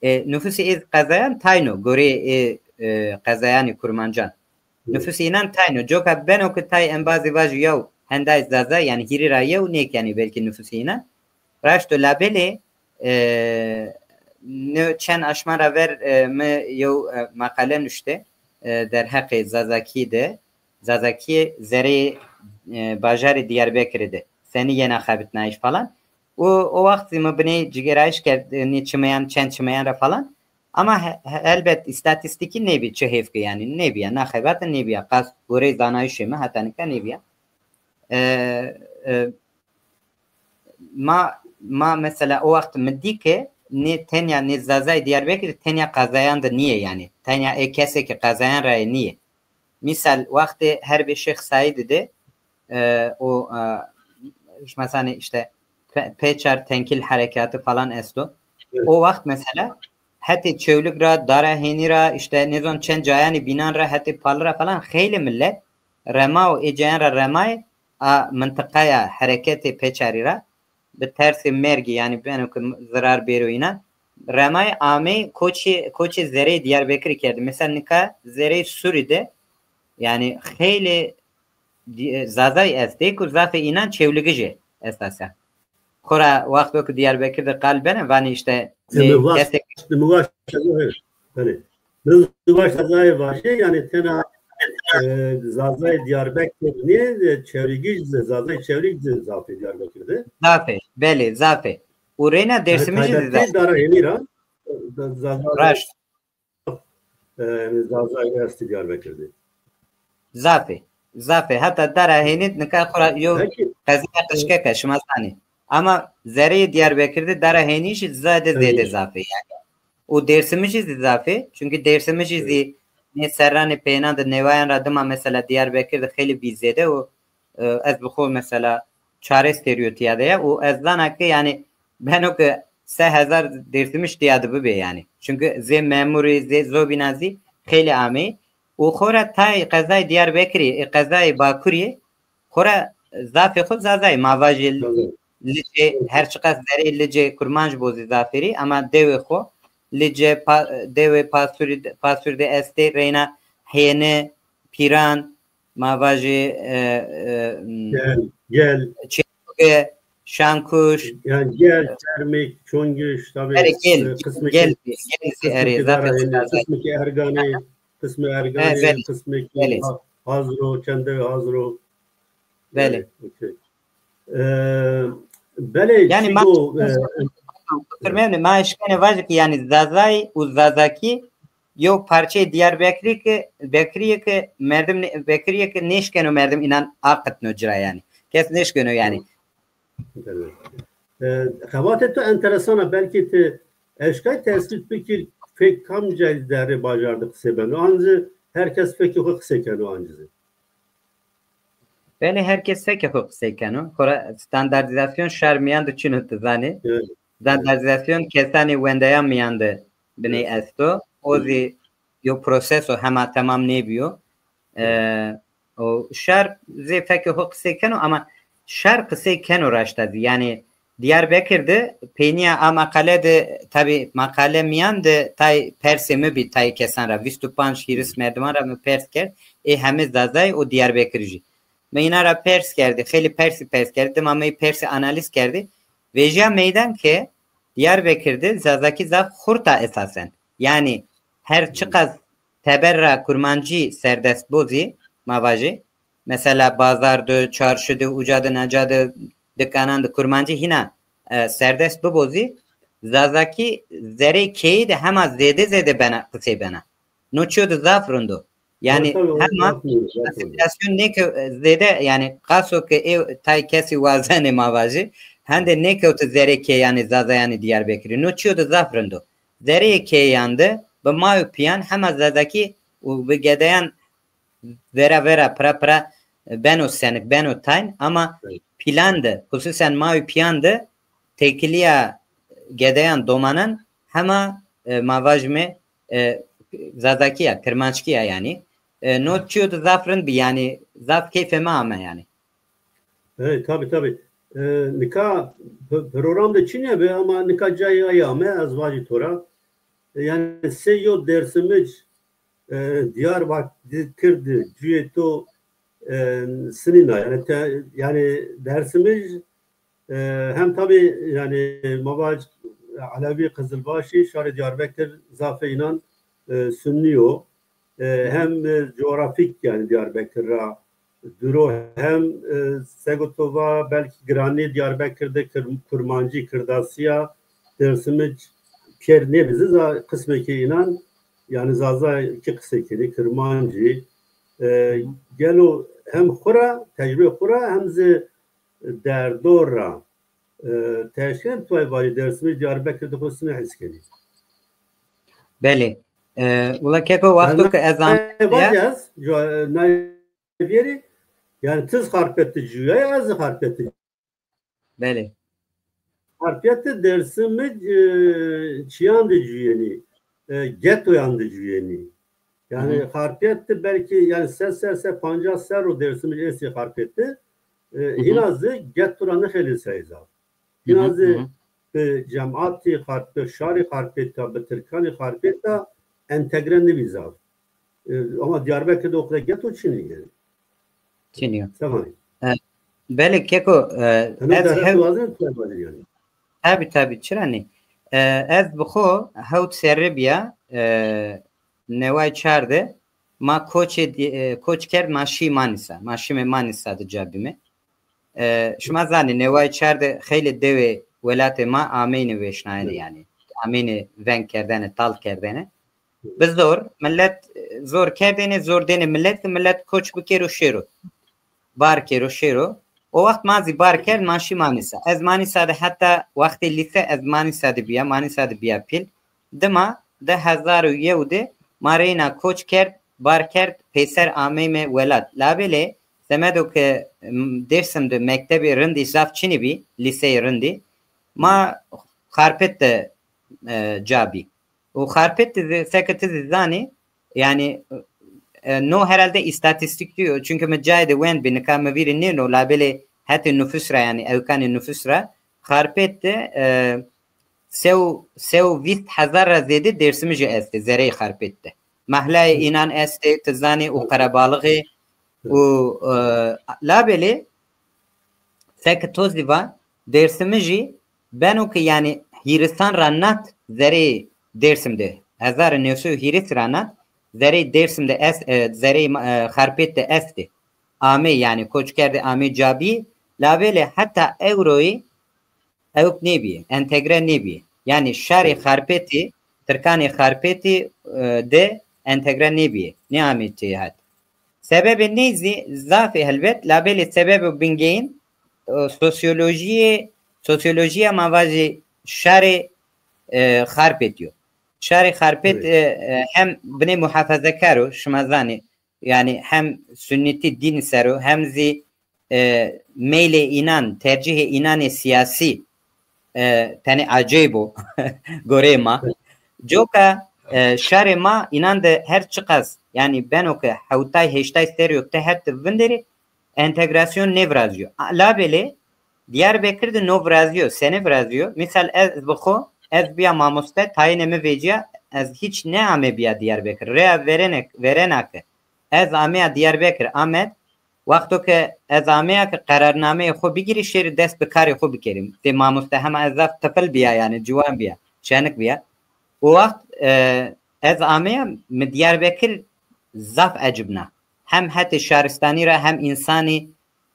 E, nufusê ê qezayan tayno, goreyê ê, e, qezayanê kurmancan. Nufusê înan tayno. Coka beno ke tayê embazî vajî yew hendayê Zaza, yanî hîrê ra yew nêkenê belkî nufusê înan. Raşt o, labelê, e, no çend aşman ra ver, e, mi yew, e, meqale nuşte, e, derheqê Zazakî de, Zazakî zereyê, e, bajarê Diyarbekirî de. Senî yena xebitnayîş falan. Û o wext zî mi binê cigêrayîş kerd, e, nê çimeyan, çend çimeyan ra falan. Ama he-, he-, elbet îstatîstîkî nêbî, çi hêf ke yanî, nêbîya, na xebate nêbîya. Qas goreyê zanayîşê mi heta nika nêbîya. E, e, ma, ma mesela o wext mi dî ke nê tenya nê Zazayê Diyarbekirî tenya qezayan de nîyê yanî. Tenya ê kesê ke qezayan ra yê nîyê. Mîsal, wextê Herbê Şêx Seîdî de, e, o, e, mesanê îşte Pe-, Pêçar Tenkîl Herekatî falan esto. Evet. O wext mesela hetê Çewlîg ra, Dara Hênî ra, îşte nêzon çend cayanê bînan ra, hetê Pali ra falan xeylê milet rema û ê cayan ra remayê a mintiqaya hereketê Pêçarî ra bi tersê mergî, yanî beno ke zirar bêro înan, remayê ameyî koçê, koçê zereyê Diyarbekirî kerdî. Mesela nika zereyê Sûrî de, yanî xeylê Di-, Zazay estê ku zafê înan Çewlîgijî estase. Xora wexto ku Diyarbekir de qal bene, vanê îşte, e, mi vaş, kesek mi vaş, belê. Mi vaş Zazayê vajê, yanî tena, e, Zazayê Diyarbekir nê, e, Çewlîgij de, Zazayê Çewlîg de zafê Diyarbekir de. Zafê, belê, zafê. Û reyna Dêrsimijî de zafê. Dara Hênî ra, e, Zaza. Raşt. E, yanî Zazayî estî Diyarbekir de. Zafê. Zafê. Heta Dara Hênî nika xora yew qezaya qijkek a, şima zanî. Ama zereyê Diyarbekir de Dara Hênî jî zade zêde zafê yanî. Û Dêrsimijî zî zafê. Çunkî Dêrsimijî zî nê serranê peyênan de newayan ra dima mesela Diyarbekir de xeylê bî zêde û, e, ez bi xo mesela çarês serî yo tîya de ya û ez zana ke yanî beno ke se hezar Dêrsimij tîya de bibê yanî. Çunkî zê memurî, zê zobîna zî xeylê ameyî. Û xora tay qezayê Diyarbekirî, e, qezayê Bakurî, xora zafê xo Zazayî, ma vajê Licê, her çiqas zereyê Licê Kurmanc bo zî zafêrî, ama dewê xo, Licê, Pa-, dewê Pasûrî, Pasûrî de estê, reyna Hêni, Pîran, ma vajê, e, e, m, Gel, gel. Çêlûge, Şankuş. Yani gel, Çermik, Çongiş, tabii, Erê, gel, e, qismekî, gel, gel, erê, qismekî zafê Zara Hêni, Zazayî. Qismekî Erganî, qismê Erganî, belê, qismekî belê. Ha-, Hazro, çendê Hazro. Belê. Evet, okey. E, belê, yani, çî ma, go, e, qusur memnun, ma eşkenê vajî ki, yani, Zazay û Zazakî yew parçeyê Diyarbekirî ki, Bekirî ki merdim ne-, Bekirî ki nêşkeno merdim înan aqitno ci ra, yani. Kes nêşkeno, yani. Evet. E, xebatê to enteresan a, belkî ti eşkay tesbît bikir, fek kamcay zerrê bajar de qisê beno, an zî her kes fekê xo qisê keno, an zî. Belê, her kes fekê xo qisey keno. Xora standardîzasyon şar mîyan de çin o, ti zanî. Evet. Standardîzasyon kesanê wendeyan mîyan de biney esto. O zî yew proseso, hema temam nêbîyo. E, o şar zê fekê xo qisey keno, ama şar qisey keno raşta zî. Yanî Diyarbekir de peynîya a maqale de, tabî maqale mîyan de tay persê mi bî, tay kesan ra, vîst û panc hîris merdiman ra mi pers kerd. Ê heme Zazay û Diyarbekir jî. Mi înan ra pers kerdî, xeylî persî pers kerdî, dima mi persî analîz kerdî. Vejîya meydan ke Diyarbekir de Zazakî zaf xurt a esasen. Yanî her çiqas teber ra Kurmancî serdest bo zî, ma vajê, mesela bazar de, çarşî de, uca de, naca de, dikanan de Kurmancî hîna, e, serdest bibo zî, Zazakî zerê keyî de hema zêde zêde bena, qisey bena. No çîyo de zaf rind o. Yanî hema asîmîlasyon nêke-, zêde, yanî qaso ke ê tay kesî wazenê, ma vajî, hende nêkewte zerê keyî, yanî Zazayanê Diyarbekirî. No çîyo de zaf rind o. Zereyê keyîyan de bi ma û pîyan hema Zazakî û bi gedeyan vera vera, pira pira, e, beno senik, beno tayn, ama pîlan de, xususen ma û pîyan de têkilîya gedeyan, domanan hema, e, ma vajime, e, Zazakî ya, Kirmanckî ya yanî. E, no çîyo de zaf rind bî yanî, zaf keyfê mi ame yanî. Evet, tabii, tabii. E, nika p-, program de çinê bi, ama nika cayê ay ame, ez vajî to ra. E, yanî sey yo Dêrsimij, e, Diyarbekir de cuyê to, e, sinîna. Yanî te, yanî Dêrsimij, e, hem tabii, yanî ma vaj Elewî Qizilbaşî, şarê Diyarbekir zafê înan, e, Sunnî yo. E, hem, e, coğrafik, yanî Diyarbekir ra dûr o, hem, e, sego to va belkî giranî Diyarbekir de Kir-, Kurmancî, Kirdasîya, Dêrsimij pêr nêbi zî, za qismekî înan, yanî Zazakî qisey kenî, Kirmancî. E, gelo hem xwu ra, tecrubê xwu ra, hem zî derdor ra, e, teşkîl, tu ay vajî Dêrsimij Diyarbekir de xwu sine his kenî. Belê. E, wila keko, wexto ke ez ame, vajî ez, co-, e, nay vêrî, yanî ti zî Xarpêt de cuyayî, ez zî Xarpêt de. Belê. Xarpêt de Dêrsimij, e, çîyan de cuyenî, e, getoyan de cuyenî. Yanî Xarpêt de belkî, yanî se ser, se pancas serr o Dêrsimij estî Xarpêt de. E, hîna zî geto ra nêxelîsayî zaf. Hîna zî bi cematî Xarpêt, şarî Xarpêt a, bi tirkanî Xarpêt a entegre nêbî zaf. E, ama Diyarbekir de o qede geto çinî yanî. Çinî yo. Sevanî. E, belê keko, e, ez hew-, tabî, tabî, çira nî? E, ez bi xo hewt serre bîya, e, neway çar de ma koçê di-, e, koç kerd, ma şî Manîsa. Ma şîme Manîsa de ca bîme. E, şima zanî, neway çar de xeylê dewê welatê ma ameyne vêşnayene yanî. Ameyne veng kerdene, tal kerdene. Bi zor, milet, e, zor kerdêne, zor dêne milet ki milet koç bikero şêro. Bar kero şêro. O wext ma zî bar kerd, ma şî Manîsa. Ez Manîsa de heta wextê lîse ez Manîsa de bîya, Manîsa de bîya pîl. Dima di hezar û yew de ma reyna koç kerd, bar kerd, peyser ameyme welat. Labelê semedo ke, m, Dêrsim de mektebê rindî zaf çinî bî, lîseyê rindî, ma Xarpêt de, e, ca bî. Û Xarpêt de zî, seke ti zî zanî, yanî, e, E, no herhalde îstatîstîk dîyo. Çunkî mi cayê de wendbî, nika mi vîrî nêno, labelê hetê nufus ra, yanî ewkanê nufus ra, Xarpêt de, e, sew, sew vîst hezar ra zêde Dêrsimijî estê, zereyê Xarpêt de. Mehlayê înan estê, ti zanê, û qerebalixê û, e, labelê seke to zî va, Dêrsimijî beno ke, yanî, hîrisan ra nat zereyê Dêrsim de, hezar û new sey û hîris ra nat zereyê Dêrsim de est, e, zereyê ma-, e, Xarpêt de estê. Amê, yanî koç kerdê, amê ca bî, labelê heta ewroyî ewk nêbîyê, entegre nêbîyê. Yanî şarê Xarpêtî, tirkanê Xarpêtî, e, de entegre nêbîyê, nêamê têhet. Sebebê ney zî zaf ê helbet, labelê sebebo bingeyîn, e, sosyolojîyê, sosyolojîya, ma vajî, şarê, e, Xarpêtî yo. Şarê Xarpêt, e, e, hem binê muhafazekar o, şima zanê, yanî hem sunnetî dîn ser o, hem zî, e, meylê înan, tercîhê înanê sîyasî, e, tenê aceyb o goreyê ma. Coka, e, şarê ma înan de her çiqas, yanî beno ke hewtay heştay serrî yo tehet de vinderê, entegrasyon nêvirazîyo. A, labelê Diyarbekir de no virazîyo. Senê virazîyo? Mîsal ez bi xo, ez bîya mamoste, tayînê mi vecîya, ez hîç nêamebîya Diyarbekir. Reya verêne, verêna ke ez ameya Diyarbekir, Amed, wexto ke ez ameya ke qerarnameyê xo bigîrî, şêrî dest bi karê xo bikerî. Tê mamoste hema ez zaf tifil bîya, yanî ciwan bîya, şenik bîya. O wext, e, ez ameya, mi Diyarbekir zaf ecibna. Hem hetê şaristanî ra hem însanî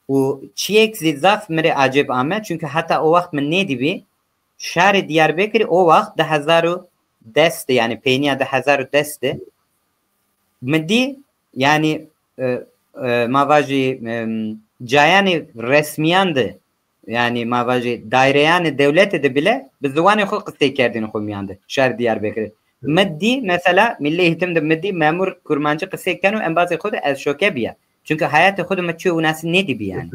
û çîyêk zî zaf mi rê acêb ame. Çunkî heta o wext mi nêdîbî. Şarê Diyarbekirî o wext di hezar û des de, yanî peynîya di hezar û des de mi dî, yanî, e, e, ma vajî, e, cayanê resmîyan de, yanî ma vajî dayreyanê dewlete de bile bi ziwanê xo qisey kerdêne xo mîyan de, şarê Diyarbekirî. Mi dî, mesela, Milli Eğitim de mi dî memur kurmancî qisey keno embazê xo de, ez şoke bîya. Çunkî hayatê xo de mi çîyo winasî nêdîbî yanî.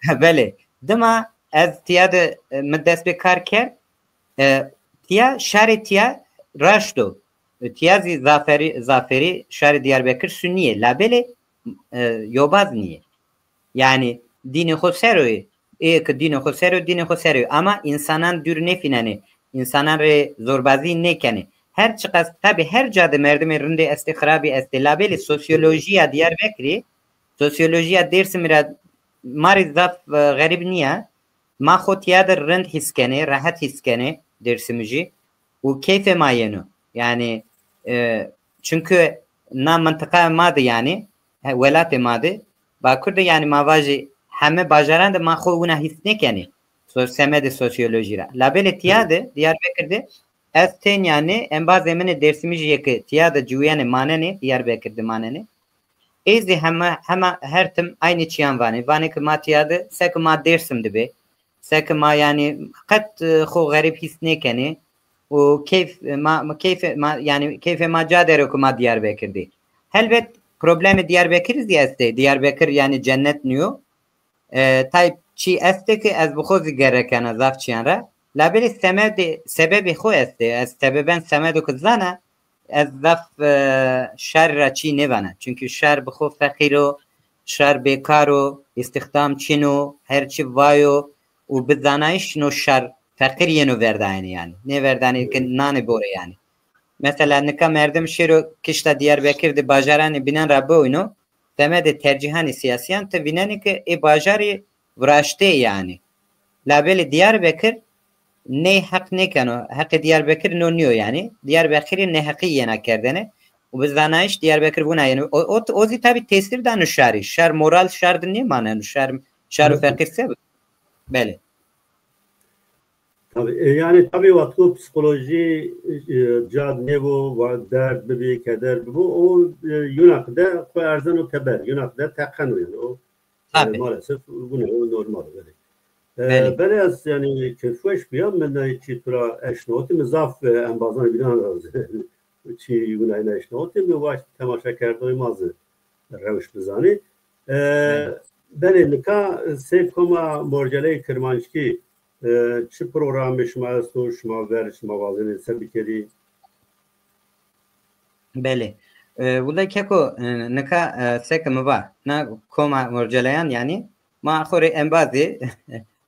Belê. Dima ez tîya de, e, mi dest bi kar kerd. E, tîya, şarê tîya raşt o. E, tîya zî zaferî, zaferî şarê Diyarbekir sunî yê. Labelê, e, yobaz nîyê. Yanî dînê xo ser o yê. Ê ke dînê xo ser o, dînê xo ser o yê. Ama însanan dûr nêfînenê. Însanan rê zorbazî nêkenê. Her çiqas, tabî her ca de merdimê rindê estê, xirabî estê. Labelê sosyolojîya Diyarbekirî, sosyolojîya Dêrsimî ra ma rê zaf, e, xerîb nîya. Ma xo tîya de rind hîs kenê, rehet hîs kenê Dêrsimijî û keyfê ma yeno. Yanî, e, çunkî na mintiqaya ma de, yanî, he, welatê ma de, Bakur de, yanî ma vajî heme bajaran de ma xo wina hîs nêkenê. So-, semedê sosyolojî ra. Labelê tîya de, Diyarbekir de, ez tenya nê, embazê min ê Dêrsimijî yê ke tîya de ciwîyenê, manenê, Diyarbekir de manenê. Ê zî hema, hema her tim eynî çîyan vanê. Vanê ke ma tîya de, seke ma Dêrsim de bê. Seke ma, yanî, qet, e, xo xerîb hîs nêkenê. Û keyf, e, ma, ma keyfê ma, yanî, keyfê ma ca der o ke ma Diyarbekir de. Helbet problemê Diyarbekirî zî estê. Diyarbekir, yanî, cennet nîyo. E, tay çî estê ke ez bi xo zî gerre kena zaf çîyan ra. Labelê semedê, sebebê xo estê. Ez sebeben semedo ke zana, ez zaf, e, şarî ra çî nêvana. Çunkî şar bi xo feqîr o, şar bêkar o, îstîxdam çin o, her çi vay o û bi zanayîş no şar feqîr yeno verdayenê yanî. Nêverdanê ke nanê bore yanî. Mesela nika merdim şêro kişta Diyarbekir de bajaranê bînan ra bioyno, semedê tercîhanê sîyasîyan ti vînenê ke ê bajarî viraştê yanî. Labelê Diyarbekir ney heq nêkeno. Heqê Diyarbekir no nîyo yanî. Diyarbekirî nêheqî yena kerdene. Û bi zanayîş Diyarbekir wina yeno. O, o, o zî tabî tesîr dano şarî. Şar moral şar de nêmaneno. Şar, şar û feqîr se bi? Belê. Tabî, e, yanî tabî wexto psîkolojî, e, ca nêbo, wa-, derd bibî, keder bibo, o, e, yuna qide xo erzeno teber, yuna qide teqeno yanî. O, e, maalesef wina o normal o, belê. E, belê ez yanî keyfweş bîya, mi ney çî tu ra eşnawitî, mi zaf, e, embazanê bînan ra çî winayî nêeşnawitî, mi waşt temaşekerdoxê ma zî rewş bizanî. E, belê, nika sey Koma Morceleyê Kirmanckî, e, çi programê şima esto, şima ver, şima wazenê se bikerî? Belê. E, wulay keko, e, nika, e, seke mi va, na koma morceleyan, yanî, ma xo rê embazê,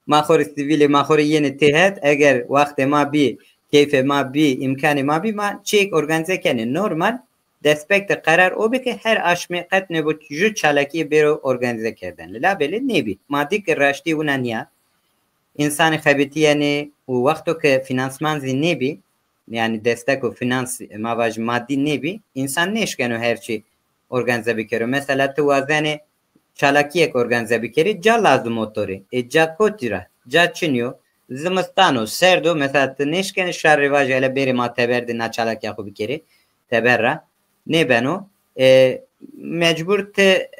ma xo rê sivîlê, ma xo rê yenê têhet, eger wextê ma bî, keyfê ma bî, îmkanê ma bî, ma çîyêk organîze kenê. Normal, destpêk de qerar o bî ke her aşmê qet nêbo ju çalakîye bêro organîze kerdene. Labelê nêbî. Ma dî ke raştî wina nîya. Însanî xebitîyenê û wexto ke fînansman zî nêbî, yanî destek û fînans, ma vaj, madî nêbî, însan nêşkeno her çî organîze bikero. Mesela ti wazenê çalakîyêk organîze bikerî, ca lazim o to rê. Ê ca kotî ra? Ca çinî yo. Zimistan o, serd o, mesela ti nêşkenî şar rê vajî hele bêrê ma teber de na çalakîya xo bikerê, teber ra. Nêbeno. E, mecbur ti,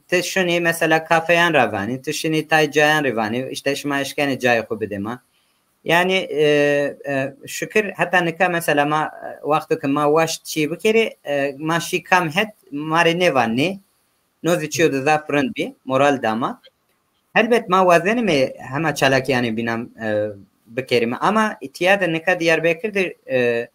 ti şinî mesela kafeyan ra vanî, ti şinî tay cayan rê vanî, îşte şima eşkenê cayê xo bidê ma. Yanî, e, e, şukir heta nika mesela ma, e, wexto ke ma waşt çî bikerê, e, ma şî kam het ma rê nêva nê. No zî çîyo de zaf rind bî, moral da ma. Helbet ma wazenîme hema çalakîyanê bînan, e, bikerîme. Ama tîya de nika Diyarbekir de, e,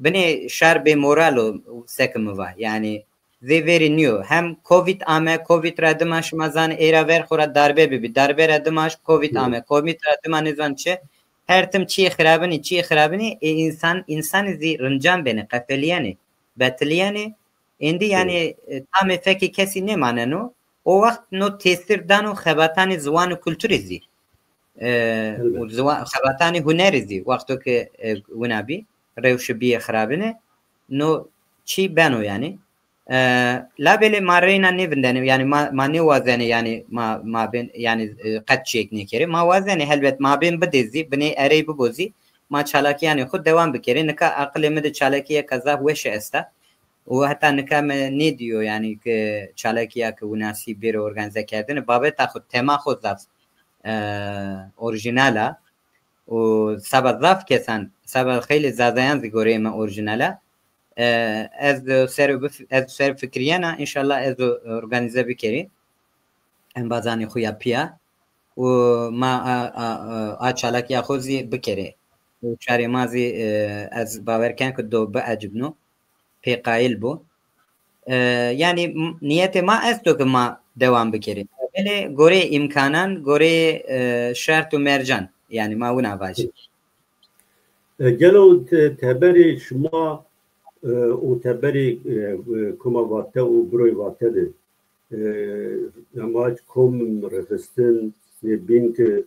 binê şar bê moral o, seke mi va. Yanî zê verî nîyo. Hem covid ame, covid ra dima şima zanê ey ra ver xo ra darbe bibî. Darbe ra dima covid ame, covid ra dima nêzan çi. Her tim çîyê xirabinî, çîyê xirabinî, ê însan, însanî zî rincan benê, qefelîyenê, betilîyenê. Êndî yanî, e, tamê fekê kesî nêmaneno. O wext no tesîr dano xebatanê ziwan û kulturî zî. E, û ziwan, xebatanê hunerî zî. Wexto ke, e, wina bî, rewşi bîyê xirabine, no çî beno yanî. E, labelê ma reyna nêvindenê, yanî ma, ma nêwazenê, yanî ma, ma bên, yanî, e, qet çîyêk nêkerê. Ma wazenê helbet ma bên bidê zî, binê erey bibo zî, ma çalakîyanê xo dewam bikerê. Nika aqilê mi de çalakîyêka zaf weşî esta. Û heta nika mi nêdîyo, yanî ke çalakîya ke winasî bêro organîze kerdene. Babeta xo, tema xo zaf, e, orîjînal a. Û seba zaf kesan, seba xeylê zazayan zî goreyê mi orîjînal a. E, ez de ser o bif-, ez ser fikirîyena, înşallah ez o organîze bikerî. Embazanê xo ya pîya. Û ma a, a, a, a çalakîya xo zî bikerê. Û şarê ma zî, e, ez bawer ken ke do biecibno. Pê qayîl bo. E, yanî m-, nîyetê ma esto ke ma dewam bikerî. Belê goreyê îmkanan, goreyê, e, şert û mercan. Yanî ma wina vajî. E, gelo te-, teberê şima, e, û teberê, e, e, Koma Vate û Buroyê Vate de, e, hema kom rêxistin, nê bîn ke,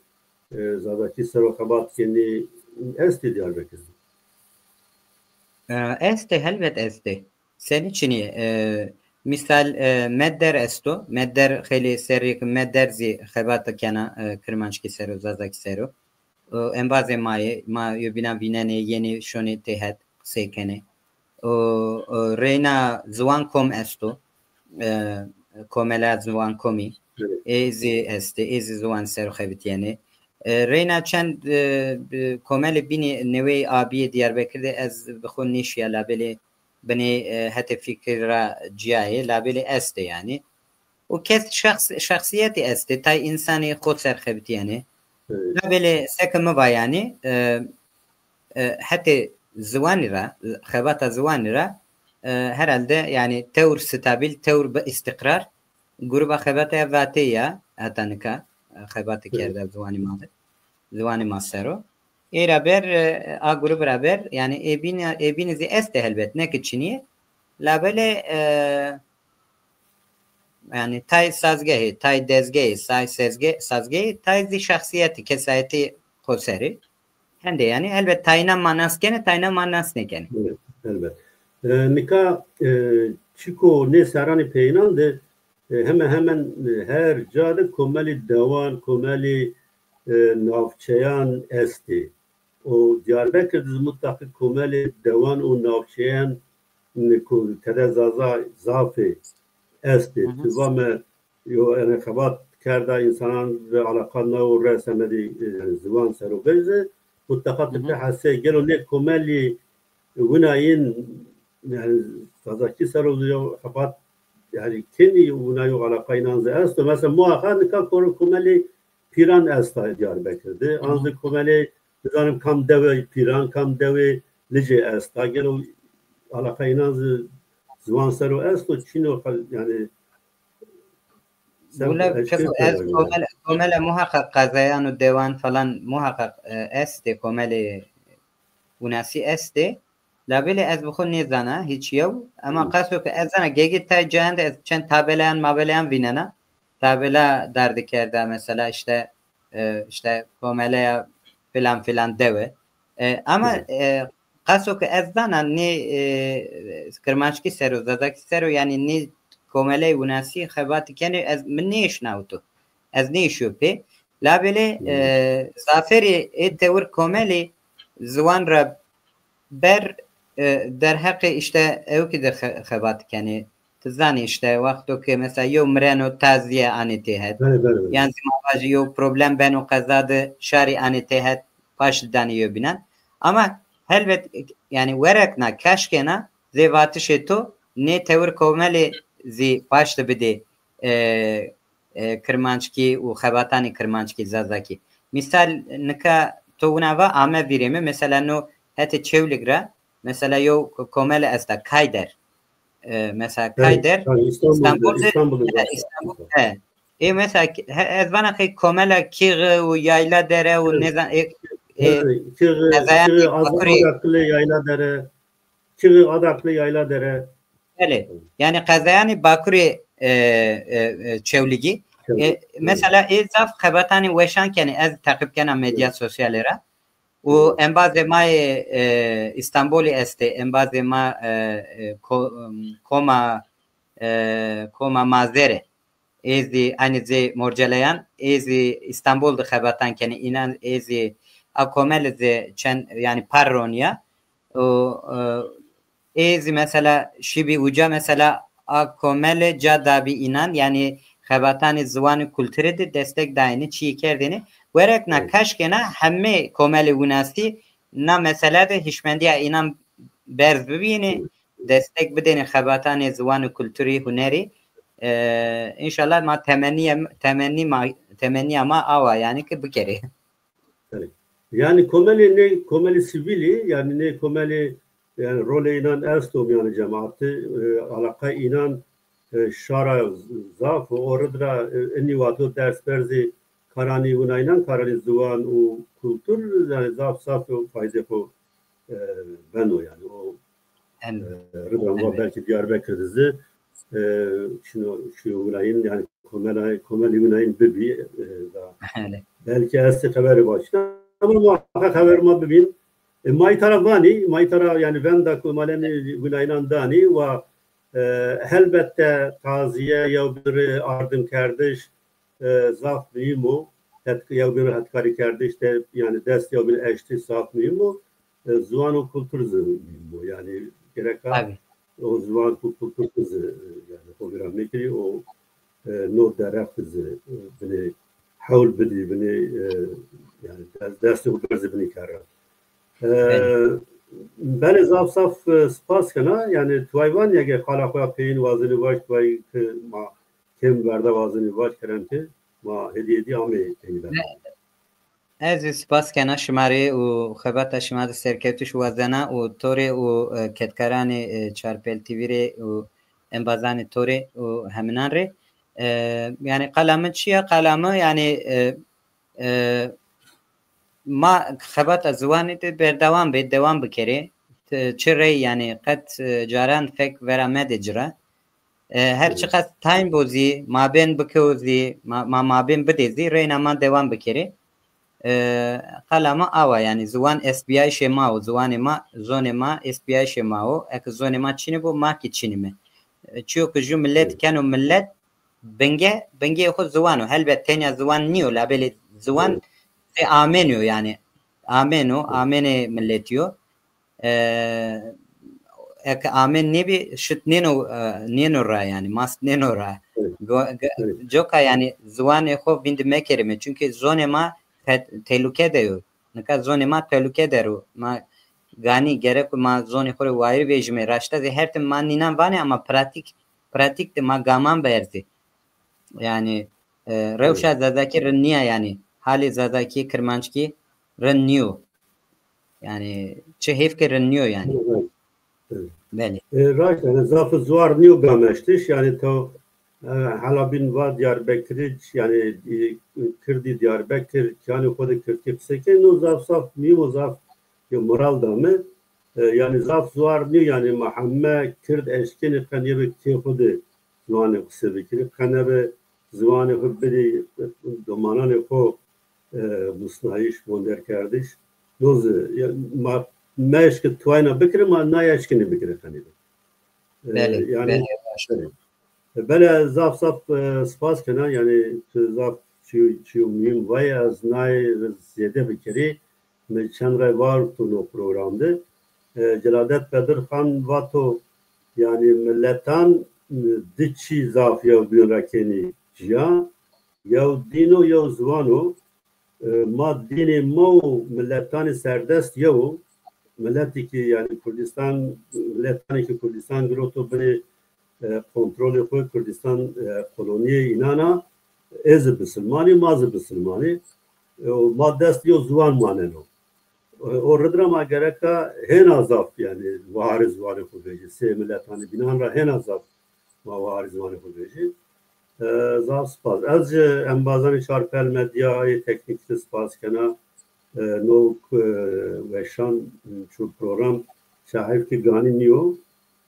e, Zazakî ser o xebat kenê, estê Diyarbekir? E, estê, helbet estê. Senî çinî? E, mîsal, e, Medder esto. Medder xeylê serrî ke Medder zî xebata kena, e, Kirmanckî ser o, Zazakî ser o. E, embazê ma yê, ma yobînan vînenê, yenê şonê têhet, qisey kenê. O, o, reyna Ziwan Kom esto. E, Komela Ziwan Komî. Evet. Ê zî estê, ê zî ziwan ser o xebitîyenê. E, reyna çend, e, e, komelê bînî newey a bîyê Diyarbekir de ez bi xo nêşîya labelê binê, e, hetê fikir ra cîya yê, labelê estê yanî. Û kes şexs-, şexsîyetî estê, tay însanî xo ser xebitîyenê. Evet. Labelê seke mi va yanî, e, e, hetê ziwanî ra, xebata ziwanî ra, e, herhalde yanî tewr stabil, tewr bi îstîqrar, gruba xebata ya Vateyî ya, heta nika, e, xebate kerda ziwanê ma de, ziwanê ma ser o. Ê ra ber, e, a grub ra ber, yanî ê bîn, ê bînî zî estê helbet, ne ke çinî yê. Labelê, e, yanî tay sazgehî, tay dezgehî, tay sezge-, sazgehî, tay zî şexsîyetî, kesayetî xoserî. Hende yanî helbet tayîna ma nas kenê, tayîna ma nas nêkenê. Evet, elbet. E, nika, e, çiko nê serranê peyînan de, e, heme hemen, e, her ca de komelî dewan, komelî, e, navçeyan estê. Û Diyarbekir de zî mutlaqî komelî dewan û navçeyan, e, ku tede Zaza zafê estê. Hı hı. Tu va mi yo, yanî, xebat kerda, însanan bi eleqa nayo re semedê, e, yanî, ziwan ser o bêje, mutleqa ti pê hesê gelo nê komelî wina yên, yanî, Zazakî ser o yo xebat, yanî, kenî wina yo eleqa înan zî esto. Mesela, muhaqa nika kor-, komelê Pîran esta Diyarbekir de. An zî komelê, nizanim kam dewê Pîran, kam dewê Licê esta. Gelo eleqa înan zî ziwan ser o esto, çin o, qe-, yanî, sen Wule eşkê peko ez peyvayne. Komele, komele muhakkak qezeyan û dewan falan muhakkak, e, estê komelê winasî estê. Labelê ez bi xo nêzana hîç yew. Ema Hı. qeso ke ez zana gegê tay cayan de ez çend tabelayan mabelayan vînena. Tabela derdî kerda mesela işte, e, işte komeleya filan filan dewe. E, ama, Hı. e, qeso ke ez zana nê, e, kirmanckî ser o, zazakî ser o, yanî nê komeley winasî xebatî kenê ez mi nêşnawito. Ez nêşiyo pê. Labelê, Hı. e, zaferê ê tewir komelî ziwan ra ber, e, derheqê işte ewkî de xe-, xebat kenê. Ti zanî işte wexto ke mesela yew mireno tazîye anê têhet. Belê, belê, belê. Yan zî ma vajî yew problem beno qeza de şarî anê têhet, paşt danê yewbînan. Ama helbet, yanî werekna, keşkêna zê vatişê to nê tewir komelê zî paşt bidê, e, e, kirmanckî û xebatanê kirmanckî zazakî. Mîsal nika to wina va ame vîrê mi, mesela no hetê Çewlîg ra, mesela yew ko-, komele esta Kayder. E, mesela Kayder, Kayder, tabii, İstanbul'da, İstanbul de, İstanbul'da he, zaten. İstanbul, he. E, mesela, he, ez vana ki komela Kîxi û Yayladere û Evet. Nêzan, e, e, Evet, Kîxi, qezeyan Kîxi, Ad-, Bakurê. Adakli, Yayladere, Kîxi, Adakli, Yayladere. Belê. Yanî qezeyanê Bakurê, e, e, e, Çewlîgî. Çewlîg, E, evet. Mesela ê zaf xebatanê weşan kenê, ez teqîb kena medya Evet. sosyale ra. Û Evet. embazê ma yê, e, Îstanbulî estê, embazê ma, e, e, ko-, em, koma, e, koma Mazere. Ê zî, eynî zê morceleyan, ê zî Îstanbul de xebatan kenê. Înan ê zî a komel zî çend, yanî par ronîya. Û, e, ê zî mesela şîbî uca mesela a komele ca dabî înan, yanî xebatanê ziwan û kulturî de destek dayêne, çîyê kerdêne. Werek na Evet. keşkêna hemê komelê winasî na mesele de hişmendîya înan berz bibîyêne, Evet. destek bidêne xebatanê ziwan û kulturî, hunerî. E, înşallah ma temennîye, temennî ma, temennîya ma awa yanî ki bikerê. Belê. Yanî komelê nê, komelê sivîlî, yanî nê komelê, yanî rolê înan esto mîyanê cemaatî, e, alaqay înan, e, şara zaf o, o rid ra, e, inî wato ders berzê karanî winaynan, karanî ziwan û kultur, yanî zaf zaf o faydê xo, e, beno yanî. O Elbet. E, Rida ma Elbet. belkî Diyarbekir de zî, e, şino, şu winayîn, yanî komela, komelî winayîn bibî, e, da. Elbet. Belkî estê xeberê başka. Ama muhakkak xeber ma bibîn. E, ma îta ra vanî, ma îta ra yanî venda ku ma lenî winayînan danî wa, e, helbette taziye, yewbînî ardim kerdiş, e, zaf muhîm o. Het-, yewbînî hetkarî kerdiş de, yanî dest yewbînî eştiş zaf muhîm o. E, ziwan û kultur zî muhîm o. Yanî gereka Tabii. o ziwan û kultur zî, e, yanî xo vîra mekirî, o, e, no derheq zî, e, binê hewl bidî, binê, e, yanî dest-, destê xo berzî binê kerra. E, Belê. belê zaf zaf, e, spas kena. Yanî tuway vanî ege qala xo ya peyîn wazenî vaj, tuway ki ma kêm verda wazenî vaj kerem ki ma hêdî hêdî amê peynî ver. Ne, ez zî spas kena şima rê û xebata şima de serkewtiş wazena û to rê û, e, kedkaranê, e, Çarpel T V rê û embazanê to rê û heminan rê. E, yanî qala mi çi ya? Qala mi yanî, e, e, ma xebata ziwanî de berdewam bê, dewam bikerê. Ti-, çi rey yanî qet, e, caran fek vera medê ci ra. E, her Evet. çiqas time bo zî, mabên bikewo zî, ma, ma mabên bidê zî, reyna ma dewam bikerê. E, qala ma awa yanî, ziwan estbîyayîşê ma o, ziwanê ma, zonê ma estbîyayîşê ma o. Eke zonê ma çinî bo, ma kî çinîme. E, çiyo ke ju milet Evet. keno milet, binge, bingeyê xo ziwan o. Helbet tenya ziwan nîyo, labelê ziwan Evet. zê amênî yo yanî. Amên o, Evet. amênê miletî yo. E, eke amên nêbî, şit nêno, e, nêno ra yanî, mast nêno ra. Evet. Go-, ge-, Evet. coka yanî ziwanê xo vînd mekerîme. Çunkî zonê ma te-, tehlûke de yo. Nika zonê ma tehlûke der o. Ma ganî gerek o ma zonê xo rê wayîr vejîme. Raşta zî her tim ma nînan vanê ama pratîk, pratîk de ma gaman berzê. Yanî, e, rewşa Evet. Zazakî rind nîya yanî. Halê Zazakî, Kirmanckî rind nîyo. Yanî çi hêf ke rind nîyo yanî. Evet. Belê. E, raşt, yanî zaf ziwar nîyo gameştiş, yanî to, e, hela bîn va Diyarbekirî, yanî, e, kirdî Diyarbekir, kîyanê xo de kirdkî qisey kenê, no zaf zaf muhîm o, zaf yo moral da mi. E, yanî zaf ziwar nîyo, yanî ma heme kird eşkenê qe nêbe kê xo de ziwanê qisey bikirî, qe nebe ziwanê xo bidî domananê xo, e, musnayîş, wonderkerdiş. No zî, ya, ma meşke tuwayna bikirî, ma nayeşkenê bikirî qe nebe. E, Belê, yanî, belê, baş. Belê. E, belê, zaf zaf, e, spas kena, yanî tu zaf çîyo, çîyo muhîm vay, ez nay zêde bikirî, mi çend rey var to no program de. E, Celadet Bedirxan vato, yanî miletan, e, di çî zaf yew bîn ra kenî cîya, yew dîn o, yew ziwan o. E, ma dînê ma û miletanê serdest yew o. Miletî ki, yanî Kurdistan, miletanê ki Kurdistan giroto binê, e, kontrolê xo, Kurdistan, e, kolonîyê înan a, ê zî bisilman î, ma zî bisilman î. E, û ma dest yew ziwan maneno. E, o rid ra ma gereka hêna zaf, yanî, waharê ziwanê xo vejî. Sê miletanê bînan ra hêna zaf ma waharê ziwanê xo vejî. E, zaf spas. Ez jî embazanê Çarpel Medyayê teknîk de spas kena. E, no, e, weşan, çu program çi heyf ki ganî nîyo.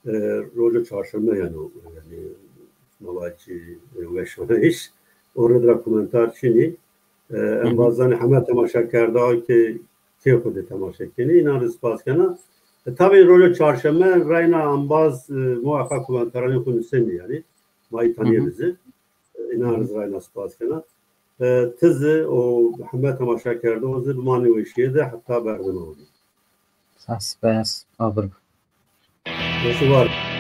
E, roja çarşeme yeno, yanî, ma vacî, e, weşanayîş. O rid ra komentar çinî. E, Hı hı. Embazanê heme temaşekerda ki kê xo de temaşe kenî, înan rê spas kena. E, tabî roja çarşeme reyna embaz, e, muheqeq komentaranê xo nusenî, yanî. Ma îta nêvizî. E, înan rê zî reyna spas kena. E, ti zî û heme temaşekerdo zî bimanê weşîye de heta berdima. Spas, abir. Weş û war.